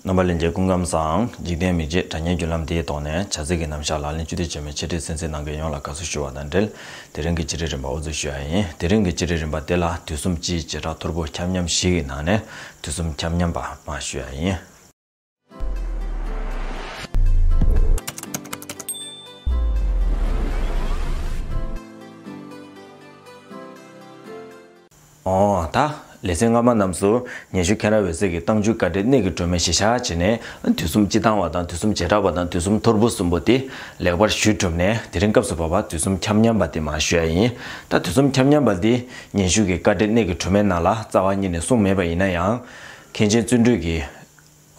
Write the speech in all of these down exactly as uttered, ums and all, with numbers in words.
རྣམ་པ་ལྷན་རྒྱས་སྐུ་ཁམས་བཟང་། འཇིག་རྟེན་མིག་འབྱེད་དྲ་བརྙན་བརྒྱུད་ལམ་དེའི་ཐོག་ནས་བྱ་ཚིག་གི་རྣམ་གཞག་ལག་ལེན་བཅུད་དེ་བྱེད་མི་ཆེ་ཁྲི་སེམས་སེམས་ནང་གི་ཡོངས་ལ་དགའ་བསུ་ཞུ་བ་དང་འབྲེལ། དེ་རིང་གི་བརྗོད་རིམ་རིམ་པ་འུ་ཚོས་ཞུ་ཡ་ཡིན། དེ་རིང་གི་བརྗོད་རིམ་རིམ་པ་དེ་ལ་དུས་གསུམ་སྤྱིའི་བྱེ་བྲག་ཐོར་བུ་ཁྱབ་མཉམ་བཞི་གི་ནང་ནས་དུས་གསུམ་ཁྱབ་མཉམ་པ་མར་ཞུ་ཡ་ཡིན། ཨོ་ད། ལེ་ཚན་སྔ་མ་རྣམས་སུ་ཉན་ཞུ་མཁྱེན་རབ་འོད་ཟེར་གྱིས་རྟགས་འཇུག་དཀའ་འགྲེལ་གནད་ཀྱི་སྒྲོན་མེ་གཞི་བཞག་བྱས་ནས་དུས་གསུམ་སྤྱི་དང་བ་དང་དུས་གསུམ་བྱེ་བྲག་པ་དང་དུས་གསུམ་ཐོར་བུ་གསུམ་པོ་དེ་ལེགས་པར་ཞུས་གྲུབ་ནས། དེ་རིང་སྐབས་སུ་བབ་པ་དུས་གསུམ་ཁྱབ་མཉམ་པ་དེ་མར་ཞུ་ཡ་ཡིན། ད་དུས་གསུམ་ཁྱབ་མཉམ་པ་དེ་ཉན་ཞུ་གི་དཀའ་འགྲེལ་གནད་ཀྱི་སྒྲོན་མེའི་ནང་ལ་རྩ་བ་ཉིད་ནས་གསུངས་མེད་པ་ཡིན་ན་ཡང་། མཁན་ཆེན་བརྩོན་འགྲུས་ཀྱིས་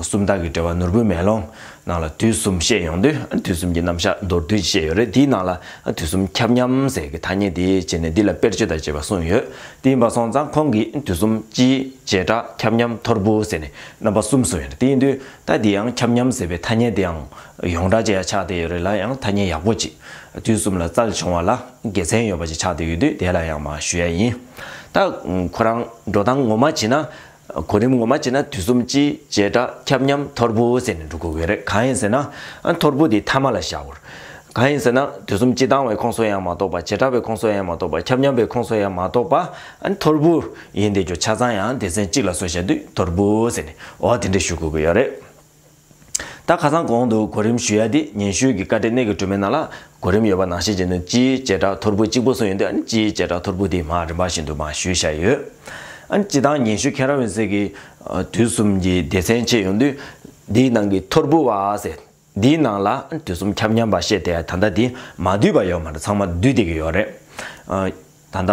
སུམ་རྟགས་ཀྱི་འགྲེལ་པ་ནོར་བུའི་མེ་ལོང་ནང་ལ་དུས་གསུམ་བཤད་ཡོང་དུས། དུས་གསུམ་གྱི་རྣམ་གཞག་མདོར་བསྡུས་བཤད་ཡོད་རེད། དེའི་ནང་ལ་དུས་གསུམ་ཁྱབ་མཉམ་ཟེར་གྱི་ཐ་སྙད་དེ་བྱས་ནས་འདི་ལ་དཔེར་བརྗོད་དང་བཅས་པ་གསུངས་ཡོད། དེ་ཡིན་པ་སོང་ཙང་ཁོང་གིས་དུས་གསུམ་སྤྱིའི་བྱེ་བྲག་ཁྱབ་མཉམ་ཐོར་བུ་ཟེར་ནས་རྣམ་པ་གསུམ་གསུངས་ཡོད་རེད། དེ་ཡིན་དུས་ད་འདི་ཡང་ཁྱབ་མཉམ་ཟེར་བའི་ཐ་སྙད་དེའང་ཡོངས་གྲགས་ཅིག་ཡང་ཆགས་བསྡད་ཡོད་རེད་ལ། ཡང་ཐ་སྙད་ཡག་པོ་ཅིག་དུས་གསུམ་ལ་རྩལ་བྱུང་བ་ལ་དགེ་མཚན་ཡོད་པ་ཅིག་ཆགས་བསྡད་ཡོད་དུས་དེ་ལ་ཡང་མར་ཞུ་ཡ་ཡིན། ད་ཁོ་རང་འགྲོ་སྟངས་ངོ་མ་བྱས་ན། གོ་རིམ་ངོ་མ་བྱས་ན་དུས་གསུམ་སྤྱིའི་བྱེ་བྲག་ཁྱབ་མཉམ་ཐོར་བུ་ཟེར་ནས་འགྲོ་དགོས་ཀྱི་རེད། གང་ཡིན་ཟེར་ན། ཨ་ཐོར་བུ་དེ་ཐ་མ་ལ་བཞག་དགོས། གང་ཡིན་ཟེར་ན་དུས་གསུམ་སྤྱི་དང་བའི་ཁོངས་སུ་ཡང་མ་གཏོགས་པ། བྱེ་བྲག་པའི་ཁོངས་སུ་ཡང་མ་གཏོགས་པ། ཁྱབ་མཉམ་པའི་ཁོངས་སུ་ཡང་མ་གཏོགས་པ། ཨ་ཐོར་བུ་ཡིན་དེ་རྒྱུ་ཆ་ཚང་ཡང་སྡེ་ཚན་གཅིག་ལ་སོ་བྱ་དུས་ཐོར་བུ་ཟེར་ནས་འོ་དེ་འདྲ་ཞུ་དགོས་ཀྱི་ཡོད་རེད། ད་ཁ་སང་གོང་དུ་གོ་རིམ་ཞུ་ཡ་དེ་ཉན་ཞུ་གི་དཀའ་འགྲེལ་གནད་ཀྱི་སྒྲོན་མེའི་ནང་ལ་གོ་རིམ་ཡོད་པ་ནང་བཞིན་བྱས་ནས་སྤྱིའི་བྱེ་བྲག་ཐོར་བུ་གཅིག་པོ་གསུངས་ཡོད་དུས། ཨ་ནི་སྤྱིའི་བྱེ་བྲག་ཐོར་བུ་དེ་མར་རིམ་པ་བཞིན་དུ་མར་ཞུས་བཞག་ཡོད། ཨ་ནི་སྤྱིར་བཏང་ཉན་ཞུ་མཁྱེན་རབ་འོད་ཟེར་གྱིས་དུས་གསུམ་གྱི་སྡེ་ཚན་ཕྱེ་ཡོང་དུས། འདིའི་ནང་གི་ཐོར་བུ་བ་ཟེར། འདིའི་ནང་ལ་དུས་གསུམ་ཁྱབ་མཉམ་པ་བཤད་དེ་ད་ལྟ་འདི་མ་བསྡུས་པ་ཡོད་མ་རེད། ཚང་མ་བསྡུས་བསྡད་ཀྱི་ཡོད་རེད། ཨ་ད་ལྟ་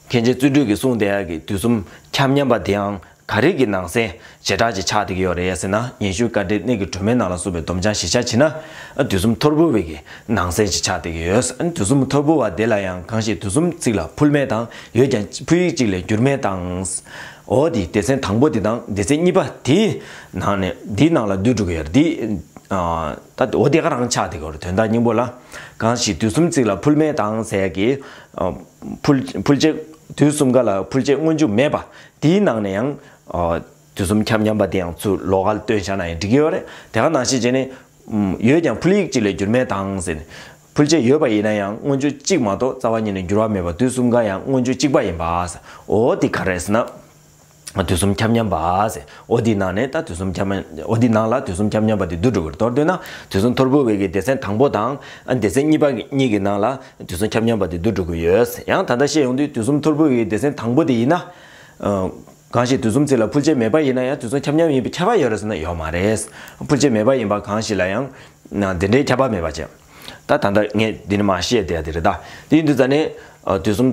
མཁན་ཆེན་བརྩོན་འགྲུས་ཀྱིས་གསུངས་དེ་ཡག་གི་དུས་གསུམ་ཁྱབ་མཉམ་པ་དེའང་ག་རེ་གི་ནང་གསེས་བྱེ་བྲག་ཅིག་ཆགས་བསྡད་ཀྱི་ཡོད་རེད་ཟེར་ན། ཉན་ཞུ་དཀའ་འགྲེལ་གནད་ཀྱི་སྒྲོན་མེའི་ནང་ལ་གསུངས་པའི་སྡོམ་བྱང་གཞི་བཞག་བྱས་ན། དུས་གསུམ་ཐོར་བུ་བའི་གི་ནང་གསེས་ཅིག་ཆགས་བསྡད་ཀྱི་ཡོད། དུས་གསུམ་ཐོར་བུ་བ་དེ་ལ་ཡང་གང་ཞིག་དུས་གསུམ་ཚིག་ལ་ཕུལ་མེད་དང་ཡོད་ཀྱང་ཕུལ་ཡིག་གཅིག་ལས་འགྱུར་མེད་དང་། འོ་དེ་སྡེ་ཚན་དང་པོ་དེ་དང་སྡེ་ཚན་གཉིས་པ་དེའི་ནང་ནས་འདིའི་ནང་ལ་བསྡུས་འགྲོ་གི་ཡོད་རེད། འདི་ཨ་ད་འོ་དེ་ག་རང་ཆགས་བསྡད་ཀྱི་ཡོད་རེད། དོན་དག་སྙིང་པོ་ལ། གང་ཞིག་དུས་གསུམ་ཚིག་ལ་ཕུལ་མེད་དང་ཟེར་གྱི་ཨ་ཕུལ་ཕུལ་བྱེད་དུས་གསུམ་ཀ་ལ་ཕུལ་བྱེད་སྔོན་འཇུག་མེད་པ་དེའི་ནང་ནས་ཡང་ཨ་དུས་གསུམ་ཁྱབ་མཉམ་པ་དེ་ཡང་ཚུར་ལོགས་ཀ་ལ་བཏོན་བཞག་ན་ཡང་འགྲིག་གི་ཡོད་རེད། དེ་ག་ནང་བཞིན་བྱས་ནས། ཡོད་ཀྱང་ཕུལ་ཡིག་གཅིག་ལས་འགྱུར་མེད་དང་ཟེར་ནས། ཕུལ་བྱེད་ཡོད་པ་ཡིན་ན་ཡང་སྔོན་འཇུག་གཅིག་མ་གཏོགས་རྩ་བ་ཉིད་ནས་འགྱུར་བ་མེད་པ་དུས་གསུམ་ཀ་ཡང་སྔོན་འཇུག་གཅིག་པ་ཡིན་པ། འོ་དེ་ག་རེ་ཟེར་ན། དུས་གསུམ་ཁྱབ་མཉམ་པ་ཟེར། འོ་དེའི་ནང་ནས་ད་དུས་གསུམ་ཁྱབ་མཉམ། འོ་དེའི་ནང་ལ་དུས་གསུམ་ཁྱབ་མཉམ་པ་དེ་བསྡུ་འགྲོ་གི་རེད། མདོར་བསྡུས་ན་དུས་གསུམ་ཐོར་བུ་བའི་གི་སྡེ་ཚན་དང་པོ་དང་། ཨ་སྡེ་ཚན་གཉིས་པ་གཉིས་ཀྱི་ནང་ལ་དུས་གསུམ་ཁྱབ་མཉམ་པ་དེ་བསྡུ་འགྲོ་གི་ཡོད། ཡང་ད་ལྟ་བཤད་ཡོང་དུས་དུས་གསུམ་ཐོར་བུ་བའི་སྡེ་ཚན་དང་པོ་དེ་ཡིན་ན། གང་ཞིག་དུས་གསུམ་ཚིག་ལ་ཕུལ་བྱེད་མེད་པ་ཡིན་ན་ཡང་དུས་གསུམ་ཁྱབ་མཉམ་ཡིན་པའི་ཁྱབ་པ་ཡོད་རེད་ཟེར་ན་ཡོད་མ་རེད། ཕུལ་བྱེད་མེད་པ་ཡིན་པ་གང་ཞིག་ལ་ཡང་ན་འདི་འདྲའི་ཁྱབ་པ་མེད་པ་བྱས། ད་ད་ལྟ་ངས་འདི་ནས་མར་བཤད་བསྡད་ཡ་དེ་རེད་ད། དེ་ཡིན་དུས་ཙ་ནས་ཨ་དུས་གསུམ་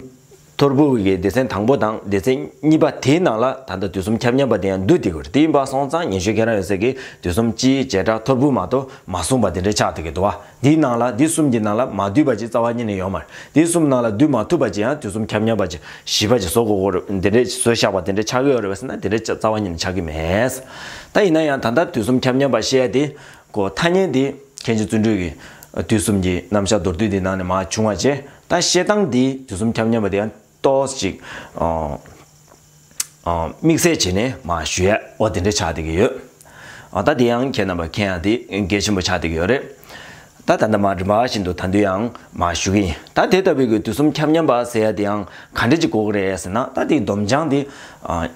ཐོར་བུ་གི་སྡེ་ཚན་དང་པོ་དང་སྡེ་ཚན་གཉིས་པ་དེའི་ནང་ལ་ད་ལྟ་དུས་གསུམ་ཁྱབ་མཉམ་པ་དེ་ཡང་འདུས་བསྡད་ཀྱི་རེད། དེ་ཡིན་པ་སོང་ཙང་ཉན་ཞུ་མཁྱེན་རབ་འོད་ཟེར་གྱིས་དུས་གསུམ་སྤྱིའི་བྱེ་བྲག་ཐོར་བུ་མ་གཏོགས་མ་གསུངས་པ་དེ་འདྲའི་ཆགས་བསྡད་ཀྱི་འདུག་བ། འདིའི་ནང་ལ་འདི་གསུམ་གྱི་ནང་ལ་མ་འདུས་པ་ཅིག་རྩ་བ་ཉིད་ནས་ཡོད་མ་རེད། འདི་གསུམ་ནང་ལ་འདུས་མ་ཐུབ་པ་ཅིག་ཡང་དུས་གསུམ་ཁྱབ་མཉམ་པ་ཅིག་བཞི་པ་ཅིག་བཟོ་དགོས་ཀྱི་རེད། འདི་འདྲས་བཟོས་བཞག་པ་དེ་འདྲས་ཆགས་ཀྱི་ཡོད་རེད་པས་ཟེར་ན་དེ་འདྲས་རྩ་བ་ཉིད་ནས་ཆགས་ཀྱི་མེད། ད་ཡིན་ན་ཡང་ད་ལྟ་དུས་གསུམ་ཁྱབ་མཉམ་པ་བཤད་ཡ་དེ་གོ་ཐ་སྙད་དེ་མཁན་ཆེན་བརྩོན་འགྲུས་ཀྱིས་དུས་གསུམ་གྱི་རྣམ་གཞག་མདོར་བསྡུས་དེ་ནང་ནས་མར་བྱུང་བ་བྱས། ད་བཤད་སྟངས་དེ་དུས་གསུམ་ཁྱབ་མཉམ་པ་དེ་ཡང་ཏོག་ཙམ་ཅིག་ཨ། དམིགས་བསལ་བྱས་ནས་མར་ཞུ་ཡས་འོ་དེ་འདྲ་ཆགས་བསྡད་ཀྱི་ཡོད། ཨ་ད་དེ་ཡང་ཁྱེད་རྣམ་པ་མཁྱེན་ཡ་དེ་གལ་ཆེན་པོ་ཆགས་བསྡད་ཀྱི་ཡོད་རེད། ད་ད་ལྟ་མར་རིམ་པ་བཞིན་དུ་ད་དུང་ཡང་མར་ཞུ་གི་ཡིན། ད་དེ་ལྟ་བུའི་གི་དུས་གསུམ་ཁྱབ་མཉམ་པ་ཟེར་ཡ་དེ་ཡང་ག་འདྲ་ཅིག་གོ་གི་རེད་ཟེར་ན། ད་དེའི་སྡོམ་བྱང་དེ་ཨ་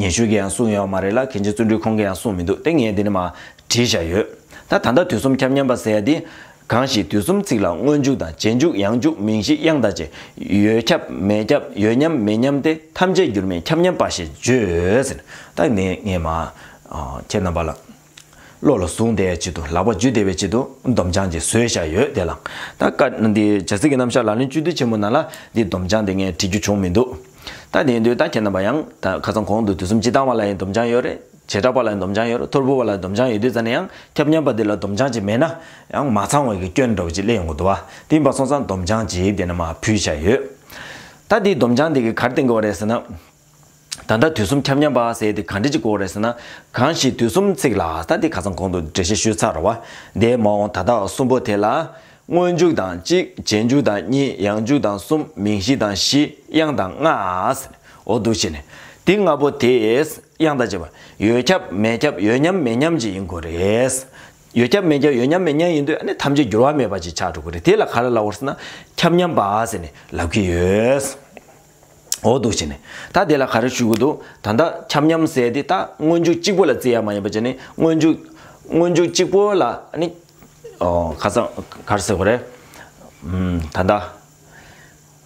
ཉན་ཞུ་གིས་ཡང་གསུངས་ཡོད་མ་རེད་ལ། མཁན་ཆེན་བརྩོན་འགྲུས་ཁོང་གིས་ཡང་གསུངས་མི་འདུག་དེ་ངས་འདི་ནས་མར་བྲིས་བཞག་ཡོད། ད་ད་ལྟ་དུས་གསུམ་ཁྱབ་མཉམ་པ་ཟེར་ཡ་དེ། གང་ཞིག་དུས་གསུམ་ཚིག་ལ་སྔོན་འཇུག་དང་རྗེས་འཇུག་ཡང་འཇུག་མིང་གཞི་དབྱངས་དང་བཅས་ཡོད་ཁྱབ་མེད་ཁྱབ་ཡོད་མཉམ་མེད་མཉམ་སྟེ་ཐམས་ཅད་འགྱུར་མེད་ཁྱབ་མཉམ་པ་ཞེས་བརྗོད་ཟེར། ད་ནི་ངས་མ་ཨ་ཁྱེད་རྣམ་པ་ལ་བློ་ལ་བཟུང་བསྡད་ཡའི་ཆེད་དུ་ལག་པ་འཇུ་བསྡད་པའི་ཆེད་དུ་སྡོམ་བྱང་ཅིག་བཟོས་བཞག་ཡོད། དེ་ལ་ད་བཀའ་འདི་བྱ་ཚིག་གི་རྣམ་གཞག་ལག་ལེན་བཅུད་བསྡུས་ཆེན་མོ་ནང་ལ་འདི་སྡོམ་བྱང་འདི་ངས་བྲིས་རྒྱུ་བྱུང་མི་འདུག་ད་དེ་ཡིན་དུས་ད་ཁྱེད་རྣམ་པ་ཡང་ད་ཁ་སང་གོང་དུ་དུས་གསུམ་སྤྱི་དང་བ་ལ་ཡང་སྡོམ་བྱང་ཡོད་རེད། བྱེ་བྲག་པ་ལ་སྡོམ་བྱང་ཡོད་རེད། ཐོར་བུ་བ་ལ་སྡོམ་བྱང་ཡོད་དུས་ཙ་ནས་ཡང་ཁྱབ་མཉམ་པ་འདི་ལ་སྡོམ་བྱང་ཅིག་མེད་ན་ཡང་མ་ཚང་བའི་གི་སྐྱོན་འདྲ་བོ་ཅིག་སླེབས་ཡོང་གི་འདུག་བ། དེ་ཡིན་པ་སོང་ཙང་སྡོམ་བྱང་ཅིག་དེ་ནས་མར་ཕུལ་བཞག་ཡོད། ད་འདིའི་སྡོམ་བྱང་འདི་གིས་ག་རེ་བསྟན་གྱི་ཡོད་རེད་ཟེར་ན། ད་ལྟ་དུས་གསུམ་ཁྱབ་མཉམ་པ་ཟེར་དེ་ག་འདྲ་ཅིག་གོ་རེད་ཟེར་ན། གང་ཞིག་དུས་གསུམ་ཚིག་ལ། ད་འདི་ཁ་སང་གོང་དུ་འགྲེལ་བཤད་ཞུས་ཚར་བ། འདས་མ་འོངས་ད་ལྟ་གསུམ་པོ་དེ་ལ། སྔོན་འཇུག་དང་གཅིག་རྗེས་འཇུག་དང་གཉིས། ཡང་འཇུག་དང་གསུམ། མིང་གཞི་དང་བཞི། དབྱངས་དང་ལྔ། འོ་འདུག་བྱས་ནས། འདི་ལྔ་པོ་དེས། དབྱངས་དང་བཅས་པ། ཡོད་ཁྱབ་མེད་ཁྱབ་ཡོད་མཉམ་མེད་མཉམ་ཅིག་ཡིན་དགོས་རེད། ཡོད་ཁྱབ་མེད་ཁྱབ་ཡོད་མཉམ་མེད་མཉམ་ཡིན་དུས་ཨ་ནི་ཐམས་ཅད་འགྱུར་བ་མེད་པ་ཅིག་ཆགས་འགྲོ་གི་རེད། དེ་ལ་ག་རེ་ལབ་དགོས་ཟེར་ན་ཁྱབ་མཉམ་པ་ཟེར་ནས་ལབ་ཀྱི་ཡོད། འོ་འདུག་བྱས་ནས་ད་དེ་ལ་ག་རེ་ཞུ་གི་འདུག་ད་ལྟ་ཁྱབ་མཉམ་ཟེར་དེ་ད་སྔོན་འཇུག་གཅིག་པོ་ལ་བརྩི་ཡ་མ་ཡིན་པ་བྱས་ནས་སྔོན་འཇུག་སྔོན་འཇུག་གཅིག་པོ་ལ་ཨ་ནི་ཨོ་ཁ་སང་ག་རེ་ཟེར་དགོས་རེད། ཨུམ། ད་ལྟ་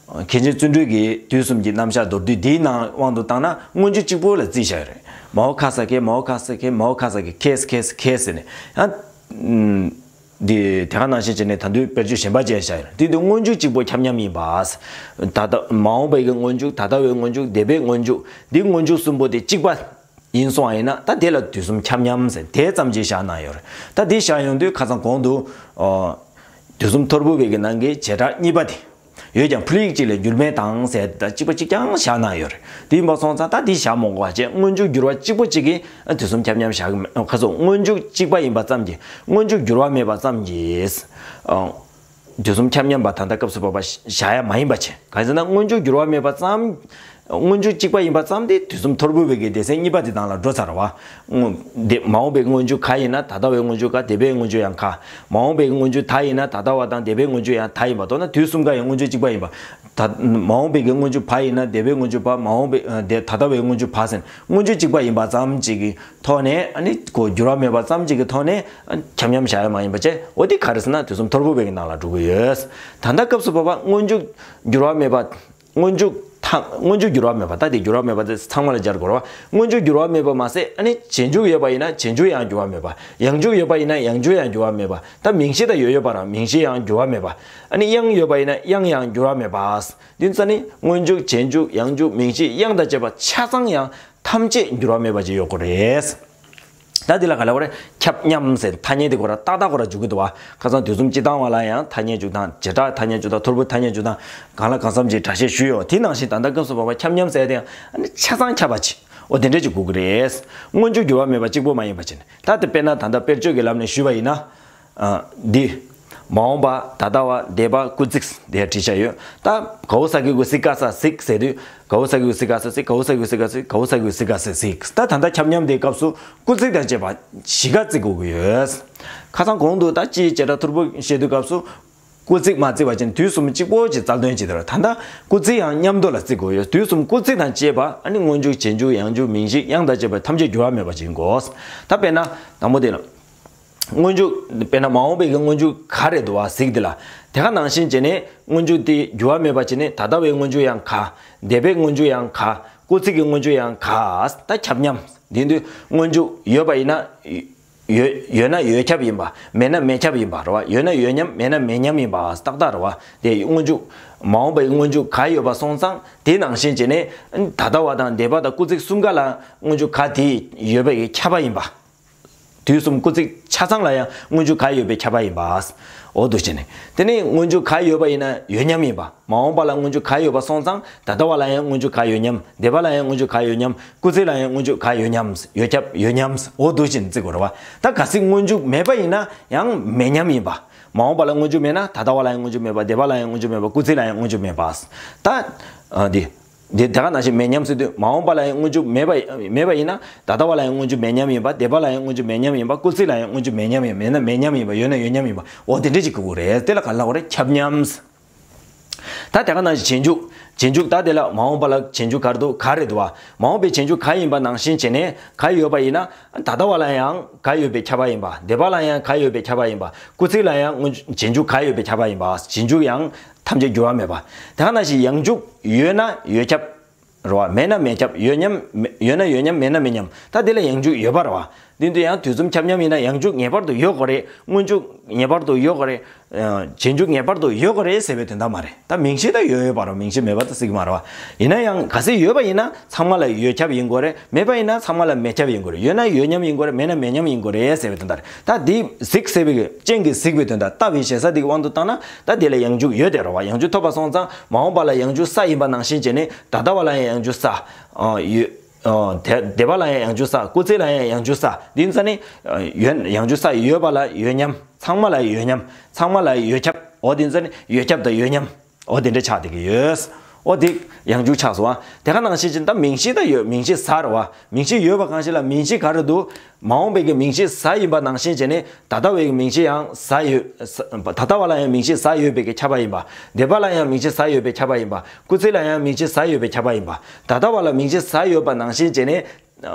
མཁན་ཆེན་བརྩོན་འགྲུས་ཀྱི་དུས་གསུམ་གྱི་རྣམ་གཞག་མདོར་བསྡུས་འདིའི་ནང་དབང་དུ་བཏང་ན་སྔོན་འཇུག་གཅིག་པོ་ལ་བརྩིས་བཞག་ཡོད་རེད། མའོ་ཁ་ས་ཁེ་མའོ་ཁ་ས་ཁེ་མའོ་ཁ་ས་ཁེ་ཁེས་ཁེས་ཁེས་ཟེར་ནས་ཡང་། འདི་དེ་ག་ནང་བཞིན་བྱས་ནས་ད་དུང་དཔེར་བརྗོད་གཞན་པ་བྱས་བཞག་ཡོད་རེད། དེ་དུས་སྔོན་འཇུག་གཅིག་པོ་ཁྱབ་མཉམ་ཡིན་པ། ད་ལྟ་མ་འོངས་པའི་གི་སྔོན་འཇུག་ད་ལྟ་བའི་སྔོན་འཇུག་འདས་པའི་སྔོན་འཇུག་འདི་སྔོན་འཇུག་གསུམ་པོ་དེ་གཅིག་པ་ཡིན་སོང་བ་ཡིན་ན་ད་དེ་ལ་དུས་གསུམ་ཁྱབ་མཉམ་ཟེར་དེ་ཙམ་གྱིས་བཞག་གནང་ཡོད་རེད། ད་འདི་བཞག་ཡོང་དུས་ཁ་སང་གོང་དུ་ཨོ། དུས་གསུམ་ཐོར་བུ་པའི་གི་ནང་གི་བྱེ་བྲག་གཉིས་པ་དེ། ཡོད་ཀྱང་ཕུལ་ཡིག་གཅིག་ལས་འགྱུར་མེད་དང་ཟེར་ད་གཅིག་པ་གཅིག་རྐྱང་བཞག་གནང་ཡོད་རེད། དེ་ཡིན་པ་སོང་ཙང་ད་འདི་བཞག་མ་དགོས་པ་བྱས་སྔོན་འཇུག་འགྱུར་བ་གཅིག་པོ་གཅིག་གིས་དུས་གསུམ་ཁྱབ་མཉམ་བཞག་གི་མེད། ཁ་སང་སྔོན་འཇུག་གཅིག་པ་ཡིན་པ་ཙམ་གྱིས་སྔོན་འཇུག་འགྱུར་བ་མེད་པ་ཙམ་གྱིས། དུས་གསུམ་ཁྱབ་མཉམ་པ་ད་ལྟ་སྐབས་སུ་བབ་པ་བཞག་ཡ་མ་ཡིན་པ་བྱས། གང་ཡིན་ཟེར་ན་སྔོན་འཇུག་འགྱུར་བ་མེད་པ་ཙམ། སྔོན་འཇུག་གཅིག་པ་ཡིན་པ་ཙམ་དེ་དུས་གསུམ་ཐོར་བུ་པའི་གི་སྡེ་ཚན་གཉིས་པ་དེ་དང་ལ་འགྲོ་ཚར་བ། སྔོན། འདི་མ་འོངས་པའི་སྔོན་འཇུག་ག་ཡིན་ན་ད་ལྟ་བའི་སྔོན་འཇུག་ག་འདས་པའི་སྔོན་འཇུག་ཡང་ག་མ་འོངས་པའི་སྔོན་འཇུག་ད་ཡིན་ན་ད་ལྟ་བ་དང་འདས་པའི་སྔོན་འཇུག་ཡང་ད་ཡིན་པ་མདོར་ན་དུས་གསུམ་ཀ་ཡང་སྔོན་འཇུག་གཅིག་པ་ཡིན་པ། ད་མ་འོངས་པའི་གི་སྔོན་འཇུག་བ་ཡིན་ན་འདས་པའི་སྔོན་འཇུག་བ་མ་འོངས་པའི་ཨ་འདས་ད་ལྟ་བའི་སྔོན་འཇུག་བ་ཟེར་སྔོན་འཇུག་གཅིག་པ་ཡིན་པ་ཙམ་གཅིག་གི་ཐོག་ནས་ཨ་ནི་གོ་འགྱུར་བ་མེད་པ་ཙམ་གཅིག་གི་ཐོག་ནས་ཨ་ཁྱབ་མཉམ་བཞག་ཡ་མ་ཡིན་པ་བྱས། འོ་དེ་ག་རེ་ཟེར་ན་དུས་གསུམ་ཐོར་བུ་པའི་གི་ནང་ལ་འགྲོ་གི་ཡོད། ད་ལྟ་སྐབས་སུ་བབ་པ་སྔོན་འཇུག་འགྱུར་བ་མེད་པ། སྔོན་འཇུག་ཐ། སྔོན་འཇུག་འགྱུར་བ་མེད་པ་ད་དེ་འགྱུར་བ་མེད་པ་དེ་ཚང་མ་ལ་སྦྱར་དགོས་རེད་བ། སྔོན་འཇུག་འགྱུར་བ་མེད་པ་མ་ཟད་ཨ་ནི་རྗེས་འཇུག་ཡོད་པ་ཡིན་ན་རྗེས་འཇུག་ཡང་འགྱུར་བ་མེད་པ། ཡང་འཇུག་ཡོད་པ་ཡིན་ན་ཡང་འཇུག་ཡང་འགྱུར་བ་མེད་པ། ད་མིང་གཞི་དང་ཡོད་ཡོད་པ་རང་མིང་གཞི་ཡང་འགྱུར་བ་མེད་པ། ཨ་ནི་དབྱངས་ཡོད་པ་ཡིན་ན་དབྱངས་ཡང་འགྱུར་བ་མེད་པ། འདི་ཚོ་ནི་སྔོན་འཇུག་རྗེས་འཇུག་ཡང་འཇུག་མིང་གཞི་དབྱངས་དང་བཅས་པ་ཆ་ཚང་ཡང་ཐམས་ཅད་འགྱུར་བ་མེད་པ་ཅིག་ཡོད་དགོས་རེད། ད་འདི་ལ་ག་ལབ་དགོས་རེད། ཁྱབ་མཉམ་ཟེར་ཐ་སྙད་དེ་ཁོ་རང་ཏག་ཏག་ཁོ་རང་འཇུག་གི་འདུག་བ། ཁ་སང་དུས་གསུམ་སྤྱི་དང་བ་ལ་ཡང་ཐ་སྙད་འཇུག་སྟངས་བྱེ་བྲག་ཐ་སྙད་འཇུག་སྟངས་ཐོར་བུ་ཐ་སྙད་འཇུག་སྟངས་གང་ལ་གང་འཚམ་ཅིག་གྲ་བཤད་ཞུས་ཡོད། དེ་ནང་བཞིན་ད་ལྟ་སྐབས་སུ་བབ་པ་ཁྱབ་མཉམ་ཟེར་དེ་ཡང་ཨ་ནི་ཆ་ཚང་ཁྱབ་པ་ཅིག་འོ་དེ་འདྲ་ཅིག་དགོས་ཀྱི་རེད། སྔོན་འཇུག་འགྱུར་བ་མེད་པ་གཅིག་པོ་མ་ཡིན་པ་ཅིག་ནི་ད་དེ་དཔེར་ན་ད་ལྟ་དཔེར་བརྗོད་ཀྱི་ལམ་ནས་ཞུས་པ་ཡིན་ན། ཨ། འདི། མ་འོངས་པ་ད་ལྟ་བ་འདས་པ་སྐུལ་ཚིག་དེ་བྲིས་བཞག་ཡོད། ད་གའོ་ས་གི་གུ་སི་ཀ་ས་སིག་ཟེར་དུས་གའོ་ས་གི་གུ་སི་ཀ་ས་སིག་གའོ་ས་གི་གུ་སི་ཀ་ས་སིག་གའོ་ས་གི་གུ་སི་ཀ་ས་སིག་ད་ད་ལྟ་ཁྱབ་མཉམ་དེའི་སྐབས་སུ་སྐུལ་ཚིག་དང་བཅས་པ་བཞི་ཀ་བརྩི་དགོས་ཀྱི་ཡོད། ཁ་སང་གོང་དུ་ད་སྤྱིའི་བྱེ་བྲག་ཐོར་བུ་བཤད་དུས་སྐབས་སུ་སྐུལ་ཚིག་མ་བརྩི་བ་ཅིན་དུས་གསུམ་གཅིག་པོ་གཅིག་རྩལ་འདོན་བྱེད་དེ་རེད། ད་ལྟ་སྐུལ་ཚིག་ཡང་མཉམ་དུ་ལ་བརྩི་དགོས་ཡོད། དུས་གསུམ་སྐུལ་ཚིག་དང་བཅས་པ་ཨ་ནི་སྔོན་འཇུག་རྗེས་འཇུག་ཡང་འཇུག་མིང་གཞི་དབྱངས་དང་བཅས་པ་ཐམས་ཅད་འགྱུར་བ་མེད་པ་ཅིག་དགོས། ད་དཔེར་ན་དང་པོ་དེ་ལ། སྔོན་འཇུག་དཔེར་ན་མ་འོངས་པའི་གི་སྔོན་འཇུག་ག་རེད་འདུག་བ་གཟིགས་འདི་ལ། དེ་ག་ནང་བཞིན་བྱས་ནས་སྔོན་འཇུག་དེ་འགྱུར་བ་མེད་པ་བྱས་ནས་ད་ལྟ་བའི་སྔོན་འཇུག་ཡང་ག་འདས་པའི་སྔོན་འཇུག་ཡང་ག་སྐུལ་ཚིག་གི་སྔོན་འཇུག་ཡང་ག་ད་ཁྱབ་མཉམ། འདི་འདུས་སྔོན་འཇུག་ཡོད་པ་ཡིན་ན། ཡོད་ཡོད་ན་ཡོད་ཁྱབ་ཡིན་པ། མེད་ན་མེད་ཁྱབ་ཡིན་པ་རེད་བ། ཡོད་ན་ཡོད་མཉམ་མེད་ན་མེད་མཉམ་ཡིན་པ་ཏག་ཏག་རེད་བ། དེ་སྔོན་འཇུག་མ་འོངས་པའི་སྔོན་འཇུག་ག་ཡོད་པ་སོང་ཙང་དེ་ནང་བཞིན་བྱས་ནས་ད་ལྟ་བ་དང་འདས་པ་དང་སྐུལ་ཚིག་གསུམ་ཀ་ལ་སྔོན་འཇུག་ག་དེ་ཡོད་པའི་ཁྱབ་པ་ཡིན་པ། དུས་གསུམ་སྐུལ་ཚིག་ཆ་ཚང་ལ་ཡང་སྔོན་འཇུག་ག་ཡོད་པའི་ཁྱབ་པ་ཡིན་པ། འོ་འདུག་བྱས་ནས། དེ་ནས་སྔོན་འཇུག་ག་ཡོད་པ་ཡིན་ན་ཡོད་མཉམ་ཡིན་པ། མ་འོངས་པ་ལ་སྔོན་འཇུག་ག་ཡོད་པ་སོང་ཙང་ད་ལྟ་བ་ལ་ཡང་སྔོན་འཇུག་ག་ཡོད་མཉམ། འདས་པ་ལ་ཡང་སྔོན་འཇུག་ག་ཡོད་མཉམ། སྐུལ་ཚིག་ལ་ཡང་སྔོན་འཇུག་ག་ཡོད་མཉམ། ཡོད་ཁྱབ་ཡོད་མཉམ། འོ་འདུག་བྱས་ནས་བརྩི་དགོས་རེད་བ། ད་གལ་སྲིད་སྔོན་འཇུག་མེད་པ་ཡིན་ན་ཡང་མེད་མཉམ་ཡིན་པ། མ་འོངས་པ་ལ་སྔོན་འཇུག་མེད་ན་ད་ལྟ་བ་ལ་ཡང་སྔོན་འཇུག་མེད་པ། འདས་པ་ལ་ཡང་སྔོན་འཇུག་མེད་པ། སྐུལ་ཚིག་ལ་ཡང་སྔོན་འཇུག་མེད་པ། ད། ཨ། འདི། འདི་དེ་ག་ནང་བཞིན་མེད་མཉམ་ཟེར་དུས་མ་འོངས་པ་ལ་ཡང་སྔོན་འཇུག་མེད་པ་མེད་པ་ཡིན་ན་ད་ལྟ་བ་ལ་ཡང་སྔོན་འཇུག་མེད་མཉམ་ཡིན་པ། འདས་པ་ལ་ཡང་སྔོན་འཇུག་མེད་མཉམ་ཡིན་པ། སྐུལ་ཚིག་ལ་ཡང་སྔོན་འཇུག་མེད་མཉམ་ཡིན། མེད་ན་མེད་མཉམ་ཡིན་པ། ཡོད་ན་ཡོད་མཉམ་ཡིན་པ། འོ་དེ་འདྲ་ཅིག་དགོས་ཀྱི་རེད། དེ་ལ་ག་ལབ་དགོས་རེད། ཁྱབ་མཉམ། ད་དེ་ག་ནང་བཞིན་རྗེས་འཇུག་རྗེས་འཇུག་ད་དེ་ལ་མ་འོངས་པ་ལ་རྗེས་འཇུག་ག་རེ་འདུག་ག་རེ་འདུག་བ། མ་འོངས་པའི་རྗེས་འཇུག་ག་ཡིན་པ་ནང་བཞིན་བྱས་ནས་ག་ཡོད་པ་ཡིན་ན་ད་ལྟ་བ་ལ་ཡང་ག་ཡོད་པའི་ཁྱབ་པ་ཡིན་པ། འདས་པ་ལ་ཡང་ག་ཡོད་པའི་ཁྱབ་པ་ཡིན་པ། སྐུལ་ཚིག་ལ་ཡང་སྔོན་རྗེས་འཇུག་ག་ཡོད་པའི་ཁྱབ་པ་ཡིན་པ། རྗེས་འཇུག་ཡང་ཐམས་ཅད་འགྱུར་བ་མེད་པ། དེ་ག་ནང་བཞིན་ཡང་འཇུག་ཡོད་ན་ཡོད་ཁྱབ། རེད་བ། མེད་ན་མེད་ཁྱབ། ཡོད་མཉམ་མེ་ཡོད་ན་ཡོད་མཉམ། མེད་ན་མེད་མཉམ། ད་དེ་ལ་ཡང་འཇུག་ཡོད་པ་རེད་བ། འདི་འདི་ཡང་དུས་གསུམ་ཁྱབ་མཉམ་ཡིན་ན་ཡང་འཇུག་ངེས་པར་དུ་ཡོད་དགོས་རེད། སྔོན་འཇུག་ངེས་པར་དུ་ཡོད་དགོས་རེད། ཨ། རྗེས་འཇུག་ངེས་པར་དུ་ཡོད་དགོས་རེད་ཟེར་བའི་དོན་དག་མ་རེད། ད་མིང་གཞི་ད་ཡོད་ཡོད་པ་རེད། མིང་གཞི་མེད་པ་ད་སྲིད་ཀྱི་མ་རེད་བ། ཡིན་ན་ཡང་གལ་སྲིད་ཡོད་པ་ཡིན་ན་ཚང་མ་ལ་ཡོད་ཁྱབ་ཡིན་དགོས་རེད། མེད་པ་ཡིན་ན་ཚང་མ་ལ་མེད་ཁྱབ་ཡིན་དགོས་རེད། ཡོད་ན་ཡོད་མཉམ་ཡིན་དགོས་རེད། མེད་ན་མེད་མཉམ་ཡིན་དགོས་རེད་ཟེར་བའི་དོན་དག་རེད། ད་འདི་གཟིགས་ཟེར་བའི་གི་སྤྱན་གྱིས་གཟིགས་པའི་དོན་དག་ལྟ་བའི་ཞེ་ས་འདི་གི་དབང་དུ་བཏང་ན་ད་དེ་ལ་ཡང་འཇུག་ཡོད་དེ་རེད་བ། ཡང་འཇུག་ཐོབ་པ་སོང་ཙང་མ་འོངས་པ་ལ་ཡང་འཇུག་ས་ཡིན་པ་ནང་བཞིན་བྱས་ནས་ད་ལྟ་བ་ལ་ཡང་ཡང་འཇུག་ས། ཨ། ཡོད། ཨ། དེ་འདས་པ་ལ་ཡང་ཡང་འཇུག་ས། སྐུལ་ཚིག་ལ་ཡང་ཡང་འཇུག་ས། འདི་ཚོ་ནི། ཨ། ཡོད། ཡང་འཇུག་ས་ཡོད་པ་ལ་ཡོད་མཉམ། ཚང་མ་ལ་ཡོད་མཉམ། ཚང་མ་ལ་ཡོད་ཁྱབ། འོ་འདི་ཚོ་ནི་ཡོད་ཁྱབ་དང་ཡོད་མཉམ། འོ་དེ་འདྲ་ཆགས་བསྡད་ཀྱི་ཡོད། འོ་དེ་ཡང་འཇུག་ཆགས་སོང་བ། དེ་ག་ནང་བཞིན་བྱས་ན་ད་མིང་གཞི་ད་ཡོད། མིང་གཞི་གཟའ་རེད་བ། མིང་གཞི་ཡོད་པ་གང་ཞིག་ལ་མིང་གཞི་ག་རེ་འདུག་མ་འོངས་པའི་གི་མིང་གཞི་གཟའ་ཡིན་པ་ནང་བཞིན་བྱས་ནས་ད་ལྟ་བའི་གི་མིང་གཞི་ཡང་གཟའ་ཡོད། ད་ལྟ་བ་ལ་ཡང་མིང་གཞི་གཟའ་ཡོད་པའི་གི་ཁྱབ་པ་ཡིན་པ། འདས་པ་ལ་ཡང་མིང་གཞི་གཟའ་ཡོད་པའི་ཁྱབ་པ་ཡིན་པ། སྐུལ་ཚིག་ལ་ཡང་མིང་གཞི་གཟའ་ཡོད་པའི་ཁྱབ་པ་ཡིན་པ། ད་ལྟ་བ་ལ་མིང་གཞི་གཟའ་ཡོད་པ་ནང་བཞིན་བྱས་ནས།